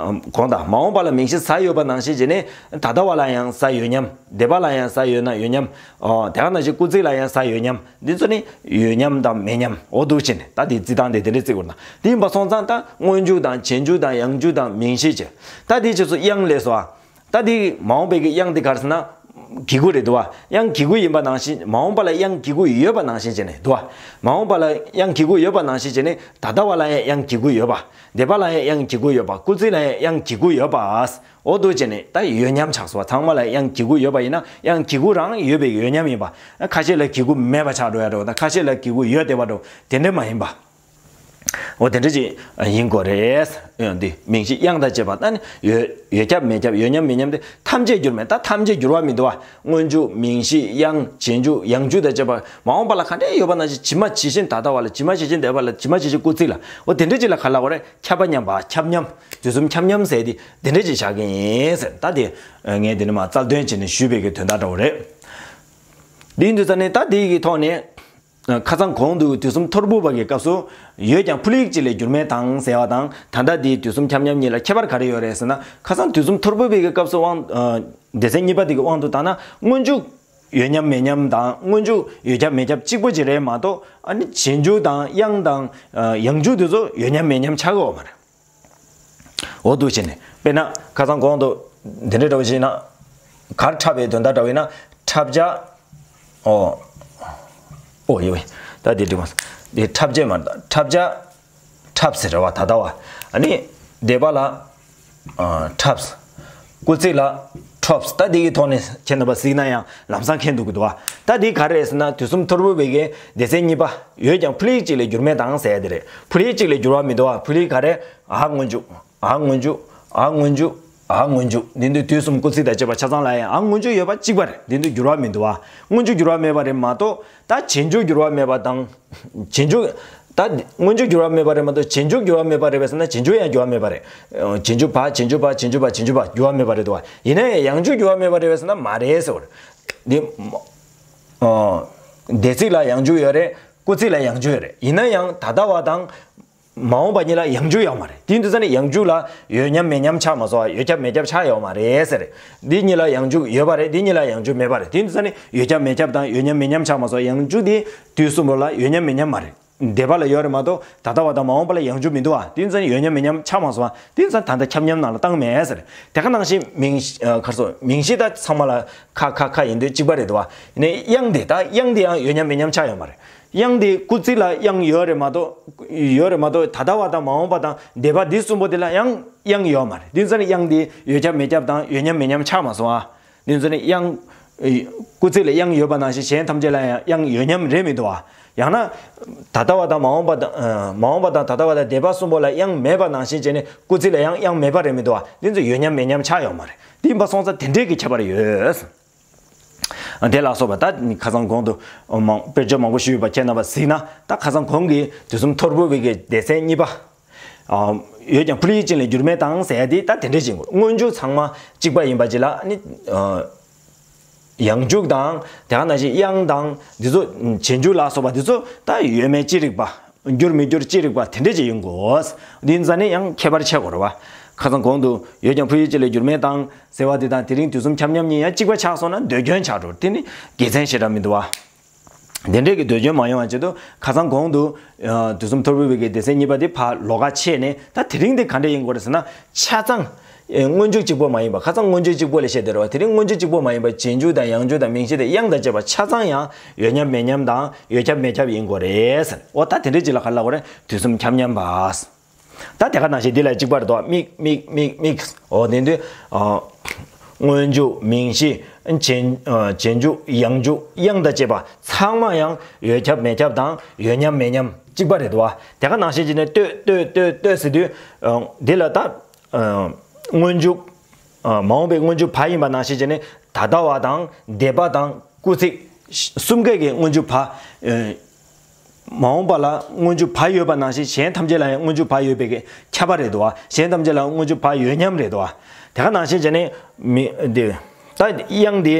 གོང་དང་མ་འོངས་པ་ལ་མིང་གཞི་གཟའ་ཡོད་པ་ནང་བཞིན་བྱས་ནས་ད་ལྟ་བ་ལ་ཡང་གཟའ་ཡོད་མཉམ། འདས་པ་ལ་ཡང་གཟའ་ཡོད་ན་ཡོད་མཉམ། ཨོ་དེ་ག་ནང་བཞིན་སྐུལ་ཚིག་ལ་ཡང་གཟའ་ཡོད་མཉམ། འདི་ཚོ་ནི་ཡོད་མཉམ་དང་མེད་མཉམ། འོ་འདུག་བྱས་ནས་ད་དེ་རྩི་སྟངས་དེ་དེ་འདྲས་རྩི་དགོས་ན། དེ་ཡིན་པ་སོང་ཙང་ད་སྔོན་འཇུག་དང་རྗེས་འཇུག་དང་ཡང་འཇུག་དང་མིང་གཞི་བྱས། ད་དེའི་རྗེས་སུ་དབྱངས་སླེབས་སོ། ད་དེ་མ་འོངས་པའི་གི་དབྱངས་དེ་ག་རེ་ཟེར་ན། གི་གུ་རེད་འདུག་བ། དབྱངས་གི་གུ་ཡིན་པ་ནང་བཞིན་མ་འོངས་པ་ལ་དབྱངས་གི་གུ་ཡོད་པ་ནང་བཞིན་བྱས་ནས་འདུག་བ། མ་འོངས་པ་ལ་དབྱངས་གི་གུ་ཡོད་པ་ནང་བཞིན་བྱས་ནས་ད་ལྟ་བ་ལ་ཡང་དབྱངས་གི་གུ་ཡོད་པ། འདས་པ་ལ་ཡང་དབྱངས་གི་གུ་ཡོད་པ། སྐུལ་ཚིག་ལ་ཡང་དབྱངས་གི་གུ་ཡོད་པ། འོ་འདུག་བྱས་ནས་ད་ཡོད་མཉམ་ཆགས་སོང་བ། ཚང་མ་ལ་དབྱངས་གི་གུ་ཡོད་པ་ཡིན་ན་དབྱངས་གི་གུ་རང་ཡོད་པའི་ཡོད་མཉམ་ཡིན་པ། ཁ་ཤས་ལ་གི་གུ་མེད་པ་ཆགས་འགྲོ་ཡ་འགྲོ། ད་ཁ་ཤས་ལ་གི་གུ་ཡོད་བསྡད་པ་འགྲོ། དེ་འདྲ་མ་ཡིན་པ། འོ་དེ་འདྲ་ཅིག་ཡིན་དགོས་རེད། འོ་འདི་མིང་གཞི་དབྱངས་དང་བཅས་པ་ད་ནི་ཡོད། ཡོད་ཁྱབ་མེད་ཁྱབ་ཡོད་མཉམ་མེད་མཉམ་དེ་ཐམས་ཅད་འགྱུར་མེད། ད་ཐམས་ཅད་འགྱུར་བ་མི་འདུག་བ། སྔོན་འཇུག་མིང་གཞི་དབྱངས་རྗེས་འཇུག་ཡང་འཇུག་དང་བཅས་པ་མ་འོངས་པ་ལ་ག་འདྲས་ཡོད་པ་ནང་བཞིན་ཇི་མ་ཇི་བཞིན་ད་ལྟ་བ་ལ་ཇི་མ་ཇི་བཞིན་འདས་པ་ལ་ཇི་མ་ཇི་བཞིན་སྐུལ་ཚིག་ལ། འོ་དེ་འདྲ་ཅིག་ལ་ག་ལབ་དགོས་རེད། ཁྱབ་པ་མཉམ་པ། ཁྱབ་མཉམ། དུས་གསུམ་ཁྱབ་མཉམ་ཟེར་དེ་དེ་འདྲ་ཅིག་བཞག་གི་ཡིན་ཟེར། ད་དེ་ངས་དེ་ནི་མ་རྩལ་འདོན་བྱས་ནས་ཞུས་པའི་གི་དོན་དག་འདྲ་བོ་རེད། འདི་ཡིན་དུས་ཙ་ནས་ད་དེ་གི་ཐོག་ནས། ཁ་སང་གོང་དུ་དུས་གསུམ་ཐོར་བུ་བ་གི་སྐབས་སུ་ཡོད་ཀྱང་ཕུལ་ཡིག་གཅིག་ལས་འགྱུར་མེད་དང་ཟེར་བ་དང་ད་ལྟ་འདིའི་དུས་གསུམ་ཁྱབ་མཉམ་གཉིས་ལ་ཁྱད་པར་ག་རེ་ཡོད་རེད་ཟེར་ན། ཁ་སང་དུས་གསུམ་ཐོར་བུ་བ་གི་སྐབས་སུ་དབང་སྡེ་ཚན་གཉིས་པ་དེ་གི་དབང་དུ་བཏང་ན་སྔོན་འཇུག་ཡོད་མཉམ་མེད་མཉམ་དང་སྔོན་འཇུག་ཡོད་ཁྱབ་མེད་ཁྱབ་གཅིག་པོ་ཅིག་རེད་མ་གཏོགས། ཨ་ནི་རྗེས་འཇུག་དང་དབྱངས་དང་ཡང་འཇུག་དེ་ཚོ་ཡོད་མཉམ་མེད་མཉམ་ཆགས་ཀྱི་ཡོད་མ་རེད། འོ་འདུག་བྱས་ནས་དཔེར་ན་ཁ་སང་གོང་དུ་འདི་འདྲ་འདྲ་བོ་ཞིག་ན། གར་འཁྲབ་པའི་དོན་དག་འདྲ་བོ་ཡིན་ན་འཁྲབ་བྱ། ཨོ། ཨོ་ཡོད། ད་འདི་འགྲིག་མ་སོང་། འདི་འཁྲབ་བྱས་མ་རེད། འཁྲབ་བྱ། འཁྲབ་ཟེར་བ་ད་ལྟ་བ། ཨ་ནི་འདས་པ་ལ། འཁྲབ། སྐུལ་ཚིག་ལ། འཁྲོབ། ད་འདི་གི་ཐོག་ནས་ཁྱེད་རྣམ་པ་གཟིགས་ན་ཡང་ལམ་སང་མཁྱེན་ཐུབ་ཀྱི་འདུག་བ། ད་འདི་ག་རེ་རེད་ཟེར་ན་དུས་གསུམ་ཐོར་བུ་བ་གི་སྡེ་ཚན་གཉིས་པ། ཡོད་ཀྱང་ཕུལ་ཡིག་གཅིག་ལས་འགྱུར་མེད་དང་ཟེར་ཡ་དེ་རེད། ཕུལ་ཡིག་གཅིག་ལས་འགྱུར་བ་མི་འདུག་བ། ཕུལ་ཡིག་ག་རེ། འ་སྔོན་འཇུག་འ་སྔོན་འཇུག་འ་སྔོན་འཇུག་འ་སྔོན་འཇུག་འདི་འདུག་དུས་གསུམ་སྐུལ་ཚིག་དང་བཅས་པ་ཆ་ཚང་ལ་ཡང་འ་སྔོན་འཇུག་ཡོད་པ་གཅིག་པ་རེད། འདི་འདུག་འགྱུར་བ་མི་འདུག་བ། སྔོན་འཇུག་འགྱུར་བ་མེད་པ་རེད་མ་གཏོགས། ད་རྗེས་འཇུག་འགྱུར་བ་མེད་པ་དང་། རྗེས་འཇུག་ད་སྔོན་འཇུག་འགྱུར་བ་མེད་པ་རེད་མ་གཏོགས་རྗེས་འཇུག་འགྱུར་བ་མེད་པ་རེད་པས་ཟེར་ན་རྗེས་འཇུག་ཡང་འགྱུར་བ་མེད་པ་རེད། རྗེས་འཇུག་བ་རྗེས་འཇུག་བ་རྗེས་འཇུག་བ་རྗེས་འཇུག་བ་འགྱུར་བ་མེད་པ་རེད་འདུག་བ། ཡིན་ན་ཡང་ཡང་འཇུག་འགྱུར་བ་མེད་པ་རེད་པས་ཟེར་ན་མ་རེད་ཟེར་བ་རེད། འདི། སྡེ་ཚིག་ལ་ཡང་འཇུག་ཡོད་རེད། སྐུལ་ཚིག་ལ་ཡང་འཇུག་ཡོད་རེད། ཡིན་ན་ཡང་ད་ལྟ་བ་དང་། མ་འོངས་པ་གཉིས་ལ་ཡང་འཇུག་ཡོད་མ་རེད། དེ་ཡིན་དུས་ཙ་ནས་ཡང་འཇུག་ལ་ཡོད་མཉམ་མེད་མཉམ་ཆགས་མ་སོང་བ། ཡོད་ཁྱབ་མེད་ཁྱབ་ཆགས་ཡོད་མ་རེད་ཟེར། འདི་གཉིས་ལ་ཡང་འཇུག་ཡོད་པ་རེད། འདི་གཉིས་ལ་ཡང་འཇུག་མེད་པ་རེད། དེ་ཡིན་དུས་ཙ་ནས་ཡོད་ཁྱབ་མེད་ཁྱབ་དང་ཡོད་མཉམ་མེད་མཉམ་ཆགས་མ་སོང་། ཡང་འཇུག་དེ་དུས་གསུམ་པོ་ལ་ཡོད་མཉམ་མེད་མཉམ་མ་རེད། འདས་པ་ལ་ཡོད་རེད་མ་གཏོགས་ད་ལྟ་བ་དང་མ་འོངས་པ་ལ་ཡང་འཇུག་མི་འདུག་བ། དེ་ཡིན་ཙ་ནས་ཡོད་མཉམ་མེད་མཉམ་ཆགས་མ་སོང་བ། དེ་ཡིན་ཙ་ད་ལྟ་ཁྱབ་མཉམ་ནང་ལ་བཏང་མེད་ཟེར། དེ་ག་ནང་བཞིན་མིང་གཞི་ཨ་ག་རེ་ཟེར། མིང་གཞི་ད་ཚང་མ་ལ་ཁ་ཁ་ཁ་ཡིན་དུས་གཅིག་པ་རེད་འདུག་བ། ཡིན་ནའི་དབྱངས་དེ་ད་དབྱངས་དེ་ཡང་ཡོད་མཉམ་མེད་མཉམ་ཆགས་ཡོད་མ་རེད། དབྱངས་དེ་སྐུལ་ཚིག་ལ་དབྱངས་ཡོད་རེད་མ་གཏོགས། ཡོད་རེད་མ་གཏོགས་ད་ལྟ་བ་དང་མ་འོངས་པ་དང་འདས་པ་འདི་གསུམ་པོ་དེ་ལ་ཡང་དབྱངས་ཡོད་མ་རེད། དེ་ཚོ་ནི་དབྱངས་དེ་ཡོད་ཁྱབ་མེད་ཁྱབ་དང་ཡོད་མཉམ་མེད་མཉམ་ཆགས་མ་སོང་ཨ། དེ་ཚོ་ནི་དབྱངས། སྐུལ་ཚིག་ལ་དབྱངས་ཡོད་པ་ནང་བཞིན་གཞན་ཐམས་ཅད་ལ་ཡང་དབྱངས་ཡོད་མཉམ་རེད་མི་འདུག་ཨ། ཡང་ན། ད་ལྟ་བ་དང་མ་འོངས་པ་དང་། མ་འོངས་པ་དང་ད་ལྟ་བ་དང་འདས་པ་གསུམ་པོ་ལ་དབྱངས་མེད་པ་ནང་བཞིན་བྱས་ནས་སྐུལ་ཚིག་ལ་ཡང་དབྱངས་མེད་པ་རེད་མི་འདུག་ཨ། དེ་ཚོ་ཡོད་མཉམ་མེད་མཉམ་ཆགས་ཡོད་མ་རེད། དེ་ཡིན་པ་སོང་ཙང་དེ་འདྲས་ཀྱི་ཁྱད་པར་ཡོད། དེ་ལ་སོགས་པ་ད་ཁ་སང་གོང་དུ་མང་དཔེར་བརྗོད་མང་པོ་ཞུས་ཡོད་པ་ཁྱེད་རྣམ་པ་གཟིགས་ན་ད་ཁ་སང་གོང་གི་དུས་གསུམ་ཐོར་བུ་བའི་གི་སྡེ་ཚན་གཉིས་པ། ཡོད་ཀྱང་ཕུལ་ཡིག་ཅན་ལས་འགྱུར་མེད་དང་ཟེར་ཡ་དེ་ད་དེ་འདྲ་ཞིག་སྔོན་འཇུག་ཚང་མ་གཅིག་པ་ཡིན་པ་ཅིག་ལ་ནི། ཡང་འཇུག་དང་དེ་ག་ནང་བཞིན་དབྱངས་དང་འདི་ཚོ་རྗེས་འཇུག་ལ་སོགས་པ་འདི་ཚོ་ད་ཡོད་མེད་ཅི་རིགས་པ། འགྱུར་མི་འགྱུར་ཅི་རིགས་པ་དེ་འདྲས་ཅིག་ཡིན་དགོས། འདི་ཡིན་ཙང་ནི་ཡང་ཁྱད་པར་ཕྱེ་དགོས་རེད་བ། ཁ་སང་གོང་དུ་ཡོད་ཀྱང་ཕུལ་ཡིག་ཅན་ལས་འགྱུར་མེད་དང་ཟེར་བ་དེ་དང་དེ་རིང་དུས་གསུམ་ཁྱབ་མཉམ་གཉིས་ཡང་གཅིག་པ་ཆགས་སོང་ན་ཟློས་སྐྱོན་ཆགས་འགྲོ། དེ་ནི་དགེ་མཚན་ཞེ་དྲག་མི་འདུག་བ། དེ་འདྲས་ཀྱི་ཟློས་སྐྱོན་མ་ཡོང་བ་ཆེད་དུ་ཁ་སང་གོང་དུ་དུས་གསུམ་ཐོར་བུ་བའི་གི་སྡེ་ཚན་གཉིས་པ་དེ་ཕར་ལོགས་ཀ་ཕྱེ་ནས་ད་དེ་རིང་དེ་ག་འདྲས་ཡིན་དགོས་རེད་ཟེར་ན་ཆ་ཚང་། སྔོན་འཇུག་གཅིག་པོ་མ་ཡིན་པ། ཁ་སང་སྔོན་འཇུག་གཅིག་པོ་ལས་བཤད་དེ་རེད་བ། དེ་རིང་སྔོན་འཇུག་གཅིག་པོ་མ་ཡིན་པ་རྗེས་འཇུག་དང་ཡང་འཇུག་དང་མིང་གཞི་དང་དབྱངས་དང་བཅས་པ་ཆ་ཚང་ཡང་ཡོད་མཉམ་མེད་མཉམ་དང་ཡོད་ཁྱབ་མེད་ཁྱབ་ཡིན་དགོས་རེད་ཟེར། འོ་ད་དེ་འདྲས་ཅིག་ལ་ག་ལབ་དགོས་རེད། དུས་གསུམ་ཁྱབ་མཉམ་པ། ད་དེ་ག་ནང་བཞིན་འདི་ལ་གཅིག་པར་དོ་མིག་མིག་མིག་མིག་འོ་དེ་འདུས། སྔོན་འཇུག་མིང་གཞི། རྗེས་རྗེས་འཇུག་ཡང་འཇུག་དབྱངས་དང་བཅས་པ་ཚང་མ་ཡང་ཡོད་ཁྱབ་མེད་ཁྱབ་དང་ཡོད་མཉམ་མེད་མཉམ་གཅིག་པ་རེད་དོ། དེ་ག་ནང་བཞིན་བྱས་ནས་ལྟོས་ལྟོས་ལྟོས་ལྟོས་ཟེར་དུས། འདི་ལ་ད། སྔོན་འཇུག་མ་འོངས་པའི་སྔོན་འཇུག་བ་ཡིན་པ་ནང་བཞིན་བྱས་ནས་ད་ལྟ་བ་དང་འདས་པ་དང་སྐུལ་ཚིག་གསུམ་ཀའི་གི་སྔོན་འཇུག་བ། མ་འོངས་པ་ལ་སྔོན་འཇུག་བ་ཡོད་པ་ནང་བཞིན་གཞན་ཐམས་ཅད་ལ་ཡང་སྔོན་འཇུག་བ་ཡོད་པའི་གི་ཁྱབ་པ་རེད་དོ། གཞན་ཐམས་ཅད་ལ་སྔོན་འཇུག་བ་ཡོད་མཉམ་རེད་དོ། དེ་ག་ནང་བཞིན་བྱས་ནས་མི་འདི་ད་དབྱངས་འདི་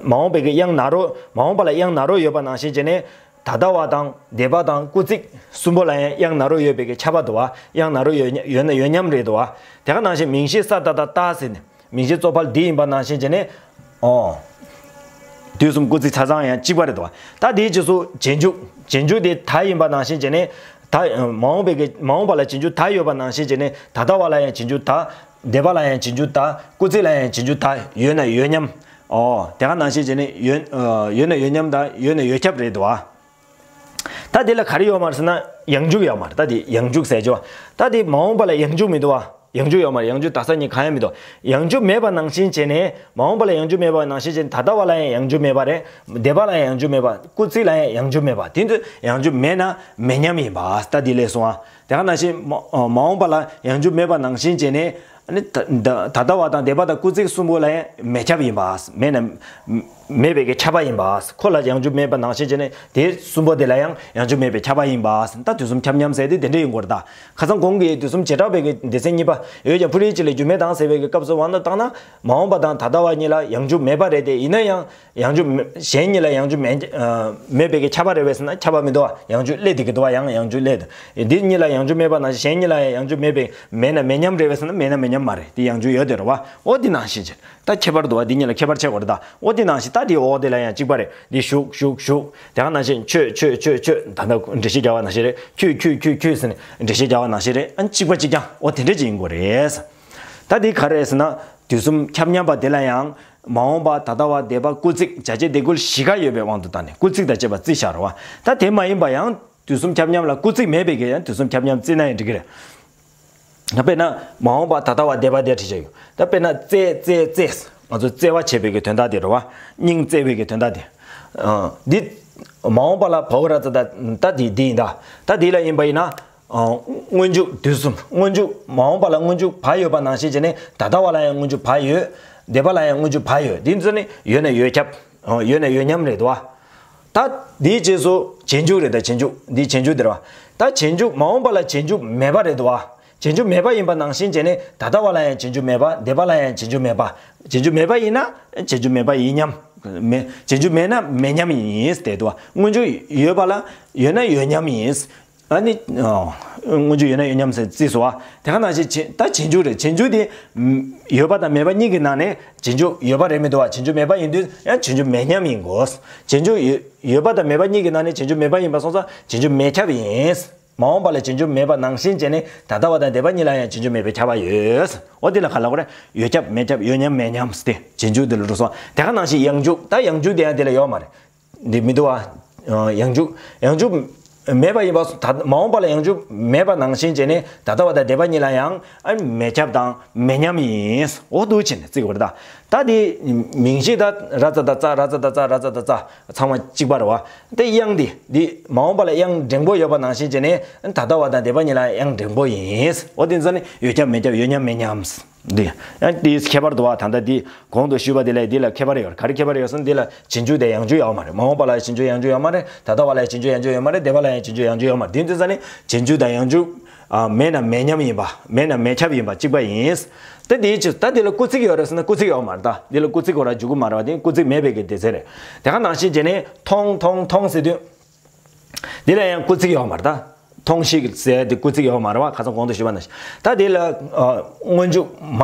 མ་འོངས་པའི་གི་དབྱངས་ན་རོ། མ་འོངས་པ་ལ་དབྱངས་ན་རོ་ཡོད་པ་ནང་བཞིན་བྱས་ནས་ད་ལྟ་བ་དང་འདས་པ་དང་སྐུལ་ཚིག་གསུམ་པོ་ལ་ཡང་དབྱངས་ན་རོ་ཡོད་པའི་གི་ཁྱབ་པ་དོ། དབྱངས་ན་རོ་ཡོད་ཡོད་ན་ཡོད་མཉམ་རེད་དོ། དེ་ག་ནང་བཞིན་མིང་གཞི་ས་ད་ད་ཏ་ཟེར་ནས། མིང་གཞི་གཙོ་ཕལ་འདི་ཡིན་པ་ནང་བཞིན་བྱས་ནས། ཨོ། དུས་གསུམ་སྐུལ་ཚིག་ཆ་ཚང་ཡང་གཅིག་པ་རེད་དོ། ད་དེའི་རྗེས་སུ་རྗེས་འཇུག་རྗེས་འཇུག་དེ་ད་ཡིན་པ་ནང་བཞིན་བྱས་ནས། ད་མ་འོངས་པའི་གི་མ་འོངས་པ་ལ་རྗེས་འཇུག་ད་ཡོད་པ་ནང་བཞིན་བྱས་ནས། ད་ལྟ་བ་ལ་ཡང་རྗེས་འཇུག་ད། འདས་པ་ལ་ཡང་རྗེས་འཇུག་ད། སྐུལ་ཚིག་ལ་ཡང་རྗེས་འཇུག་ད་ཡོད་ན་ཡོད་མཉམ། ཨོ། དེ་ག་ནང་བཞིན་བྱས་ནས་ཡོད་ཡོད་ན་ཡོད་མཉམ་དང་ཡོད་ན་ཡོད་ཁྱབ་རེད་དོ། ད་དེ་ལ་ག་རེ་ཡོད་མ་རེད་ཟེར་ན་ཡང་འཇུག་ཡོད་མ་རེད། ད་དེ་ཡང་འཇུག་ཟེར་ཆོག་ད་དེ་མ་འོངས་པ་ལ་ཡང་འཇུག་མི་འདུག་བ། ཡང་འཇུག་ཡོད་མ་རེད། ཡང་འཇུག་ད་ས་གཉིས་གང་ཡང་མི་འདུག་ཡང་འཇུག་མེད་པ་ནང་བཞིན་བྱས་ནས། མ་འོངས་པ་ལ་ཡང་འཇུག་མེད་པ་ནང་བཞིན་བྱས་ནས། ད་ལྟ་བ་ལ་ཡང་ཡང་འཇུག་མེད་པ་རེད། འདས་པ་ལ་ཡང་ཡང་འཇུག་མེད་པ། སྐུལ་ཚིག་ལ་ཡང་ཡང་འཇུག་མེད་པ། དེ་ཚོ་ཡང་འཇུག་མེད་ན་མེད་མཉམ་ཡིན་པ། ད་དེ་ལས་སོང་ཨ། དེ་ག་ནང་བཞིན་མ་མ་འོངས་པ་ལ་ཡང་འཇུག་མེད་པ་ནང་བཞིན་བྱས་ནས། ཨ་ནི་ད་ད་ད་ལྟ་བ་དང་འདས་པ་དང་སྐུལ་ཚིག་གསུམ་པོ་ལ་ཡང་མེད་ཁྱབ་ཡིན་པ། མེད་ན་མེད་པའི་གི་ཁྱབ་པ་ཡིན་པ། ཁོ་ལ་ཡང་འཇུག་མེད་པ་ནང་བཞིན་བྱས་ནས་དེ་གསུམ་པོ་དེ་ལ་ཡང་ཡང་འཇུག་མེད་པའི་ཁྱབ་པ་ཡིན་པ། ད་དུས་གསུམ་ཁྱབ་མཉམ་ཟེར་དེ་དེ་འདྲ་ཡིན་དགོས་རེད་ད། ཁ་སང་གོང་གི་དུས་གསུམ་བྱེ་བྲག་པའི་གི་སྡེ་ཚན་གཉིས་པ་ཡོད་ཀྱང་། སྤུ་རིས་གཅིག་ལས་རྒྱུ་མེད་དང་ཟེར་བའི་གི་སྐབས་སུ་དབང་དུ་བཏང་ན། མ་འོངས་པ་དང་ད་ལྟ་བ་གཉིས་ལ་ཡང་འཇུག་མེད་པ་རེད་དེ། ཡིན་ན་ཡང་ཡང་འཇུག་མེད་གཞན་གཉིས་ལ་ཡང་འཇུག་མེད་མེད་པའི་གི་ཁྱབ་པ་རེད་པས་ཟེར་ན་ཁྱབ་པ་མི་འདུག་བ། ཡང་འཇུག་སླེབས་བསྡད་ཀྱི་འདུག་བ། ཡང་ཡང་འཇུག་སླེབས་འདུག་འདི་གཉིས་ལ་ཡང་འཇུག་མེད་པ་ནང་བཞིན་གཞན་གཉིས་ལ་ཡང་ཡང་འཇུག་མེད་པའི་མེད་ན་མེད་མཉམ་རེད་པས་ཟེར་ན་མེད་ན་མེད་མཉམ་མ་རེད། དེ་ཡང་འཇུག་ཡོད་དེ་རེད་བ། འོ་དེ་ནང་བཞིན་བྱས། ད་ཁྱད་པར་འདུག་བ། འདི་གཉིས་ལ་ཁྱད་པར་ཕྱེ་དགོས་རེད་ད། འོ་དེ་ནང་བཞིན་ད་དེའི་འོག་དེ་ལ་ཡང་གཅིག་པ་རེད། འདི་བཞུགས་བཞུགས་བཞུགས། དེ་ག་ནང་བཞིན་མཆོད་མཆོད་མཆོད་མཆོད། ད་ལྟ་འགྲེལ་བཤད་རྒྱག་པ་ནང་བཞིན་རེད། ཁྱོད་ཁྱོད་ཁྱོད་ཁྱོད་ཟེར་ནས་འགྲེལ་བཤད་རྒྱག་པ་ནང་བཞིན་རེད། ཨ་གཅིག་པ་གཅིག་རྐྱང་། འོ་དེ་འདྲ་ཅིག་ཡིན་དགོས་རེད། ད་འདི་ག་རེ་རེད་ཟེར་ན། དུས་གསུམ་ཁྱབ་མཉམ་པ་དེ་ལ་ཡང་མ་འོངས་པ་ད་ལྟ་བ་འདས་པ་སྐུལ་ཚིག་བྱ་བྱེད་དེ་ཀུན་བཞི་ཀ་ཡོད་པའི་དབང་དུ་བཏང་ནས། སྐུལ་ཚིག་དང་བཅས་པ་བརྩི་བཞག་རེད་བ། ད་དེ་མ་ཡིན་པ་ཡང་དུས་གསུམ་ཁྱབ་མཉམ་ལ་སྐུལ་ཚིག་མེད་པའི་གི་ཡང་དུས་གསུམ་ཁྱབ་མཉམ་བརྩི་ན་ཡང་འགྲིག་གི་རེད། དཔེར་ན་མ་འོངས་པ་ད་ལྟ་བ་འདས་པ་དེ་བྲིས་བཞག་ཡོད། ད་དཔེར་ན་བརྩེ་བརྩེ་བརྩེ། ང་ཚོ་བརྩེ་བ་བྱེད་པའི་གི་དོན་དག་དེ་རེད་བ། སྙིང་བརྩེ་བའི་གི་དོན་དག་དེ། ཨ་འདི་མ་འོངས་པ་ལ་བ་འོག་ར་ཙ་ད་ད་དེ་འདི་ཡིན་ད། ད་དེ་ལ་ཡིན་པ་ཡིན་ན། ཨ་སྔོན་འཇུག་དུས་གསུམ། སྔོན་འཇུག་མ་འོངས་པ་ལ་སྔོན་འཇུག་བ་ཡོད་པ་ནང་བཞིན་བྱས་ནས་ད་ལྟ་བ་ལ་ཡང་སྔོན་འཇུག་བ་ཡོད། འདས་པ་ལ་ཡང་སྔོན་འཇུག་བ་ཡོད། འདི་ཚོ་ནི་ཡོད་ན་ཡོད་ཁྱབ། ཨ་ཡོད་ན་ཡོད་མཉམ་རེད་དོ། ད་འདིའི་རྗེས་སུ་རྗེས་འཇུག་རེད་ད། རྗེས་འཇུག་འདི་རྗེས་འཇུག་དེ་རེད་བ། ད་རྗེས་འཇུག་མ་འོངས་པ་ལ་རྗེས་འཇུག་མེད་པ་རེད་དོ། རྗེས་འཇུག་མེད་པ་ཡིན་པ་ནང་བཞིན་བྱས་ནས་ད་ལྟ་བ་ལ་ཡང་རྗེས་འཇུག་མེད་པ། འདས་པ་ལ་ཡང་རྗེས་འཇུག་མེད་པ། རྗེས་འཇུག་མེད་པ་ཡིན་ན་རྗེས་འཇུག་མེད་པ་ཡིན་མཉམ། མེད་རྗེས་འཇུག་མེད་ན་མེད་མཉམ་ཡིན་ཟེར་དུས། སྔོན་འཇུག་ཡོད་པ་ལ་ཡོད་ན་ཡོད་མཉམ་ཡིན། ཨ་ནི་ཨ་སྔོན་འཇུག་ཡོད་ན་ཡོད་མཉམ་ཟེར་བརྩིས་སོ། དེ་ག་ནང་བཞིན་རྗེས་ད་རྗེས་འཇུག་རེད། རྗེས་འཇུག་དེ་ཡོད་པ་དང་མེད་པ་གཉིས་ཀྱི་ནང་ནས་རྗེས་འཇུག་ཡོད་པ་རེད་མི་འདུག་བ། རྗེས་འཇུག་མེད་པ་ཡིན་དུས་ཡང་རྗེས་འཇུག་མེད་མཉམ་ཡིན་དགོས། རྗེས་འཇུག་ཡོད་ཡོད་པ་དང་མེད་པ་གཉིས་ཀྱི་ནང་ནས་རྗེས་འཇུག་མེད་པ་ཡིན་པ་སོང་ཙང་རྗེས་འཇུག་མེད་ཁྱབ་ཡིན། མ་འོངས་པ་ལ་རྗེས་འཇུག་མེད་པ་ནང་བཞིན་བྱས་ནས་ད་ལྟ་བ་དང་འདས་པ་གཉིས་ལ་ཡང་རྗེས་འཇུག་མེད་པའི་ཁྱབ་པ་ཡོད། འོ་དེ་ལ་ག་ལབ་དགོས་རེད། ཡོད་ཁྱབ་མེད་ཁྱབ་ཡོད་མཉམ་མེད་མཉམ་ཟེར་ཏེ་རྗེས་འཇུག་དེ་ལ་འགྲོ་སོང་། དེ་ག་ནང་བཞིན་ཡང་འཇུག་ད་ཡང་འཇུག་དེ་ཡང་དེ་ལ་ཡོད་མ་རེད། འདི་མི་འདུག་བ། ཡང་འཇུག་ཡང་འཇུག་མེད་པ་ཡིན་པ་སོང་ད་མ་འོངས་པ་ལ་ཡང་འཇུག་མེད་པ་ནང་བཞིན་བྱས་ནས་ད་ལྟ་བ་དང་འདས་པ་གཉིས་ལ་ཡང་ཨ་མེད་ཁྱབ་དང་མེད་མཉམ་ཡིན། འོ་འདུག་བྱས་ནས་བརྩི་དགོས་རེད་ད། ད་འདི་མིང་གཞི་ད་ར་ཙ་ད་ཙ་ར་ཙ་ད་ཙ་ར་ཙ་ད་ཙ་ཚང་མ་གཅིག་པ་རེད་བ། དེ་དབྱངས་འདི་འདི་མ་འོངས་པ་ལ་དབྱངས་འགྲེང་པོ་ཡོད་པ་ནང་བཞིན་བྱས་ནས་ད་ལྟ་བ་དང་འདས་པ་གཉིས་ལ་དབྱངས་འགྲེང་པོ་ཡིན། འོ་དེ་ཚོ་ནི་ཡོད་ཁྱབ་མེད་ཁྱབ་ཡོད་མཉམ་མེད་མཉམ། འདི་ཡང་དེའི་ཁྱད་པར་འདུག་བ། ད་ལྟ་འདི་གོང་དུ་ཞུས་པ་དེ་ལས་འདི་ལ་ཁྱད་པར་ཡོད། ག་རེ་ཁྱད་པར་ཡོད་ཟེར་ན་འདི་ལ་རྗེས་འཇུག་དང་ཡང་འཇུག་ཡོད་མ་རེད། མ་འོངས་པ་ལ་རྗེས་འཇུག་ཡང་འཇུག་ཡོད་མ་རེད། ད་ལྟ་བ་ལ་རྗེས་འཇུག་ཡང་འཇུག་ཡོད་མ་རེད། འདས་པ་ལ་ཡང་རྗེས་འཇུག་ཡང་འཇུག་ཡོད་མ་རེད། འདི་འདི་ཚོ་ནི་རྗེས་འཇུག་དང་ཡང་འཇུག་ཨ་མེད་ན་མེད་མཉམ་ཡིན་པ། མེད་ན་མེད་ཁྱབ་ཡིན་པ་གཅིག་པ་ཡིན། ད་འདིའི་ཕྱིར་ད་འདི་ལ་སྐུལ་ཚིག་ཡོད་རེད་ཟེར་ན་སྐུལ་ཚིག་ཡོད་མ་རེད། ད་འདི་ལ་སྐུལ་ཚིག་གོ་ར་འཇུག་གི་མ་རེད་བ། འདི་སྐུལ་ཚིག་མེད་པའི་གི་སྡེ་ཚན་རེད། དེ་ག་ནང་བཞིན་བྱས་ནས་མཐོང་མཐོང་མཐོང་ཟེར་དུས། འདི་ལ་ཡང་སྐུལ་ཚིག་ཡོད་མ་རེད་ད། མཐོང་ཞིག་ཟེར་དེ་སྐུལ་ཚིག་ཡོད་མ་རེད་བ། ཁ་སང་གོང་དུ་ཞུས་པ་ནང་བཞིན། ད་དེ་ལ་ཨ་སྔོན་འཇུག་མ་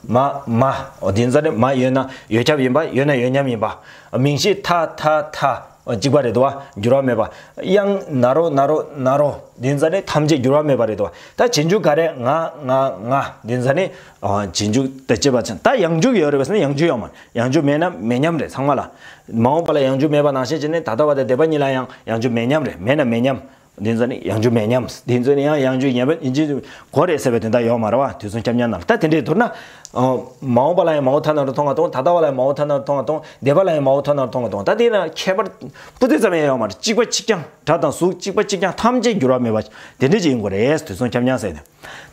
མ་མ། འོ་དེ་ཚོ་ནི་མ་ཡོད་ན་ཡོད་ཁྱབ་ཡིན་པ། ཡོད་ན་ཡོད་མཉམ་ཡིན་པ། མིང་གཞི་ཐ་ཐ་ཐ། འོ་གཅིག་པ་རེད་དོ། འགྱུར་བ་མེད་པ། དབྱངས་ན་རོ་ན་རོ་ན་རོ། དེ་ཚོ་ནི་ཐམས་ཅད་འགྱུར་བ་མེད་པ་རེད་དོ། ད་རྗེས་འཇུག་ག་རེ་ང་ང་ང་། དེ་ཚོ་ནི་ཨ་རྗེས་འཇུག་དང་བཅས་པ་ཅན། ད་ཡང་འཇུག་ཡོད་རེད་པས་ན་ཡང་འཇུག་ཡོད་མ་རེད། ཡང་འཇུག་མེད་ན་མེད་མཉམ་རེད་ཚང་མ་ལ། མ་འོངས་པ་ལ་ཡང་འཇུག་མེད་པ་ནང་བཞིན་བྱས་ནས་ད་ལྟ་བ་དང་འདས་པ་གཉིས་ལ་ཡང་ཡང་འཇུག་མེད་མཉམ་རེད། མེད་ན་མེད་མཉམ། འདི་ཚོ་ནི་ཡང་འཇུག་མེད་མཉམ། འདི་ཚོ་ནི་ཡང་ཡང་འཇུག་ཡིན་པ་ཡིན་གཅིག་གོ་རེད་ཟེར་བའི་དོན་དག་ཡོད་མ་རེད་བ། དུས་གསུམ་ཁྱབ་མཉམ་ནང་ལ། ད་དེ་འདྲའི་མདོར་ན། ཨ་མ་འོངས་པ་ལ་ཡང་མ་འོངས་ཐ་ན་རོ་མཐོང་བ་དང་། ད་ལྟ་བ་ལ་ཡང་མ་འོངས་ཐ་ན་རོ་མཐོང་བ་དང་། འདས་པ་ལ་ཡང་མ་འོངས་ཐ་ན་རོ་མཐོང་བ་དང་། ད་དེ་ན་ཁྱད་པར་སྤུ་ཙི་ཙམ་ཡང་ཡོད་མ་རེད། གཅིག་པ་གཅིག་རྐྱང་། སྒྲ་དང་གཟུགས་གཅིག་པ་གཅིག་རྐྱང་། ཐམས་ཅད་འགྱུར་བ་མེད་པ་དེ་འདྲ་ཅིག་ཡིན་དགོས་རེད། དུས་གསུམ་ཁྱབ་མཉམ་ཟེར་ནས།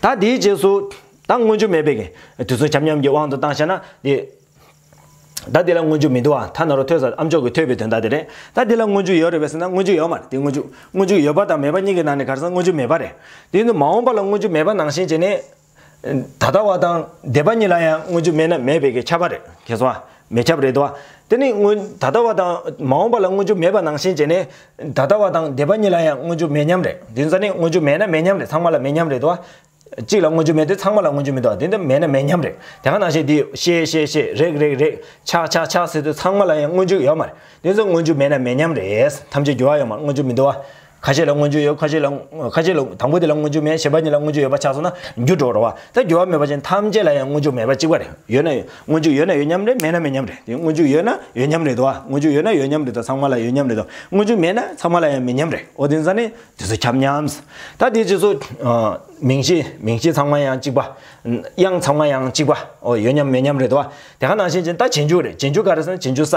ད་དེའི་རྗེས་སུ་ད་སྔོན་འཇུག་མེད་པའི་གི་དུས་གསུམ་ཁྱབ་མཉམ་གྱི་དབང་དུ་བཏང་བྱས་ན་དེ། ད་འདི་ལ་སྔོན་འཇུག་མི་འདུག་བ། ད་ན་རོ་ཐོས་ས་ཨམ་ཅོག་གི་ཐོས་པའི་དོན་དག་དེ་རེད། ད་འདི་ལ་སྔོན་འཇུག་ཡོད་རེད་པས་ཟེར་ན་སྔོན་འཇུག་ཡོད་མ་རེད། དེ་སྔོན་འཇུག་སྔོན་འཇུག་ཡོད་པ་དང་མེད་པ་གཉིས་ཀྱི་ནང་ནས་ག་རེ་ཟེར་ན་སྔོན་འཇུག་མེད་པ་རེད། དེ་ཡིན་དུས་མ་འོངས་པ་ལ་སྔོན་འཇུག་མེད་པ་ནང་བཞིན་བྱས་ནས། ད་ལྟ་བ་དང་འདས་པ་གཉིས་ལ་ཡང་སྔོན་འཇུག་མེད་ན་མེད་པའི་གི་ཁྱབ་པ་རེད། ཁྱེད་ཚོ་མི་ཁྱབ་རེད་དོ། དེ་ནི་སྔོན་ད་ལྟ་བ་དང་མ་འོངས་པ་ལ་སྔོན་འཇུག་མེད་པ་ནང་བཞིན་བྱས་ནས་ད་ལྟ་བ་དང་འདས་པ་གཉིས་ལ་ཡང་སྔོན་འཇུག་མེད་མཉམ་རེད། དེ་ཚོ་ནི་སྔོན་འཇུག་མེད་ན་མེད་མཉམ་རེད། ཚང་མ་ལ་མེད་མཉམ་རེད་དོ། གཅིག་ལ་སྔོན་འཇུག་མེད་དེ་ཚང་མ་ལ་སྔོན་འཇུག་མི་འདུག་དེ་འདི་མེད་ན་མེད་མཉམ་རེད། དེ་ག་ནང་བཞིན་འདི་ཤེས་ཤེས་ཤེས་རེག་རེག་རེག་ཆགས་ཆགས་ཆགས་ཟེར་དུས་ཚང་མ་ལ་ཡང་སྔོན་འཇུག་ཡོད་མ་རེད། དེ་ཚོ་སྔོན་འཇུག་མེད་ན་མེད་མཉམ་རེད། ཐམས་ཅད་འགྱུར་བ་ཡོད་མ་རེད། སྔོན་འཇུག་མི་འདུག་ཁ་ཤས་ལ་སྔོན་འཇུག་ཡོད། ཁ་ཤས་ལ་ཁ་ཤས་ལ་དང་པོ་དེ་ལ་སྔོན་འཇུག་མེད། གཞན་པ་གཉིས་ལ་སྔོན་འཇུག་ཡོད་པ་ཆགས་སོང་ན་འགྱུར་འགྲོ་རེད་བ། ད་འགྱུར་བ་མེད་པ་ཅན་ཐམས་ཅད་ལ་ཡང་སྔོན་འཇུག་མེད་པ་གཅིག་པ་རེད། ཡོད་ན་ཡོད། སྔོན་འཇུག་ཡོད་ན་ཡོད་མཉམ་རེད། མེད་ན་མེད་མཉམ་རེད། དེ་སྔོན་འཇུག་ཡོད་ན་ཡོད་མཉམ་རེད་དོ། སྔོན་འཇུག་ཡོད་ན་ཡོད་མཉམ་རེད་དོ། ཚང་མ་ལ་ཡོད་མཉམ་རེད་དོ། སྔོན་འཇུག་མེད་ན་ཚང་མ་ལ་ཡང་མེད་མཉམ་རེད། འོ་དེ་ཙ་ནི་དེ་ཚོ་ཁྱབ་མཉམ། ད་དེ་རྗེས་སུ་མིང་གཞི་མིང་གཞི་ཚང་མ་ཡང་གཅིག་པ། དབྱངས་ཚང་མ་ཡང་གཅིག་པ། འོ་ཡོད་མཉམ་མེད་མཉམ་རེད་དོ། དེ་ག་ནང་བཞིན་ཅན་ད་རྗེས་འཇུག་རེད། རྗེས་འཇུག་ག་རེ་ཟེར་ན་རྗེས་འཇུག་ས།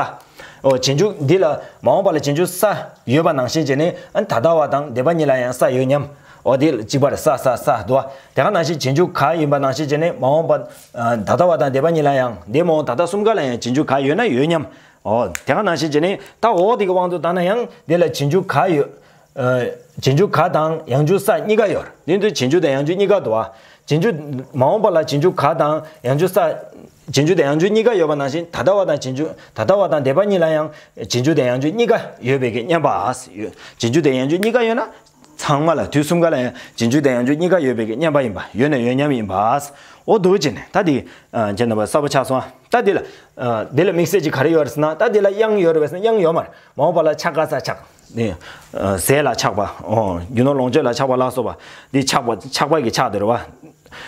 འོ་རྗེས་འཇུག་འདི་ལ་མ་འོངས་པ་ལ་རྗེས་འཇུག་ས་ཡོད་པ་ནང་བཞིན་བྱས་ནས་ཨ་ད་ལྟ་བ་དང་འདས་པ་གཉིས་ལ་ཡང་ས་ཡོད་མཉམ། འོ་དེ་གཅིག་པ་རེད། ས་ས་ས་འདུག་བ། དེ་ག་ནང་བཞིན་རྗེས་འཇུག་ག་ཡིན་པ་ནང་བཞིན་བྱས་ནས་མ་འོངས་པ་ཨ་ད་ལྟ་བ་དང་འདས་པ་གཉིས་ལ་ཡང་འདས་མ་འོངས་ད་ལྟ་གསུམ་ཀ་ལ་ཡང་རྗེས་འཇུག་ག་ཡོད་ན་ཡོད་མཉམ། འོ་དེ་ག་ནང་བཞིན་བྱས་ནས་ད་འོ་དེ་གི་དབང་དུ་བཏང་ན་ཡང་དེ་ལ་རྗེས་འཇུག་ག་ཡོད། རྗེས་འཇུག་ག་དང་ཡང་འཇུག་ས་གཉིས་ཀ་ཡོད། དེ་དུས་རྗེས་འཇུག་དང་ཡང་འཇུག་གཉིས་ཀ་འདུག་བ། རྗེས་འཇུག་མ་འོངས་པ་ལ་རྗེས་འཇུག་ག་དང་ཡང་འཇུག་ས། རྗེས་འཇུག་དང་ཡང་འཇུག་གཉིས་ཀ་ཡོད་པ་ནང་བཞིན་ད་ལྟ་བ་དང་རྗེས་འཇུག་ད་ལྟ་བ་དང་འདས་པ་གཉིས་ལ་ཡང་རྗེས་འཇུག་དང་ཡང་འཇུག་གཉིས་ཀ་ཡོད་པའི་གི་མཉམ་པ། རྗེས་འཇུག་དང་ཡང་འཇུག་གཉིས་ཀ་ཡོད་ན་ཚང་མ་ལ་དུས་གསུམ་ཀ་ལ་ཡང་རྗེས་འཇུག་དང་ཡང་འཇུག་གཉིས་ཀ་ཡོད་པའི་གི་མཉམ་པ་ཡིན་པ། ཡོད་ན་ཡོད་མཉམ་ཡིན་པ། འོ་འདུག་བྱས་ནས་ད་དེ་ཁྱེད་རྣམ་པ་གསལ་པོ་ཆགས་སོང་ཨ། ད་དེ་ལ་དེ་ལ་དམིགས་བསལ་གྱི་ག་རེ་ཡོད་རེད་ཟེར་ན་ད་དེ་ལ་དབྱངས་ཡོད་རེད་པས་ཟེར་ན་དབྱངས་ཡོད་མ་རེད། མ་འོངས་པ་ལ་ཆག་ག་ས་ཆག་ནི། ཟས་ལ་ཆག་པ། ཨོ། རྒྱུ་ནོར་ལོངས་སྤྱོད་ལ་ཆག་པ་ལ་སོགས་པ། འདི་ཆག་པ་ཆག་པ་གི་ཆག་དེ་རེད་བ།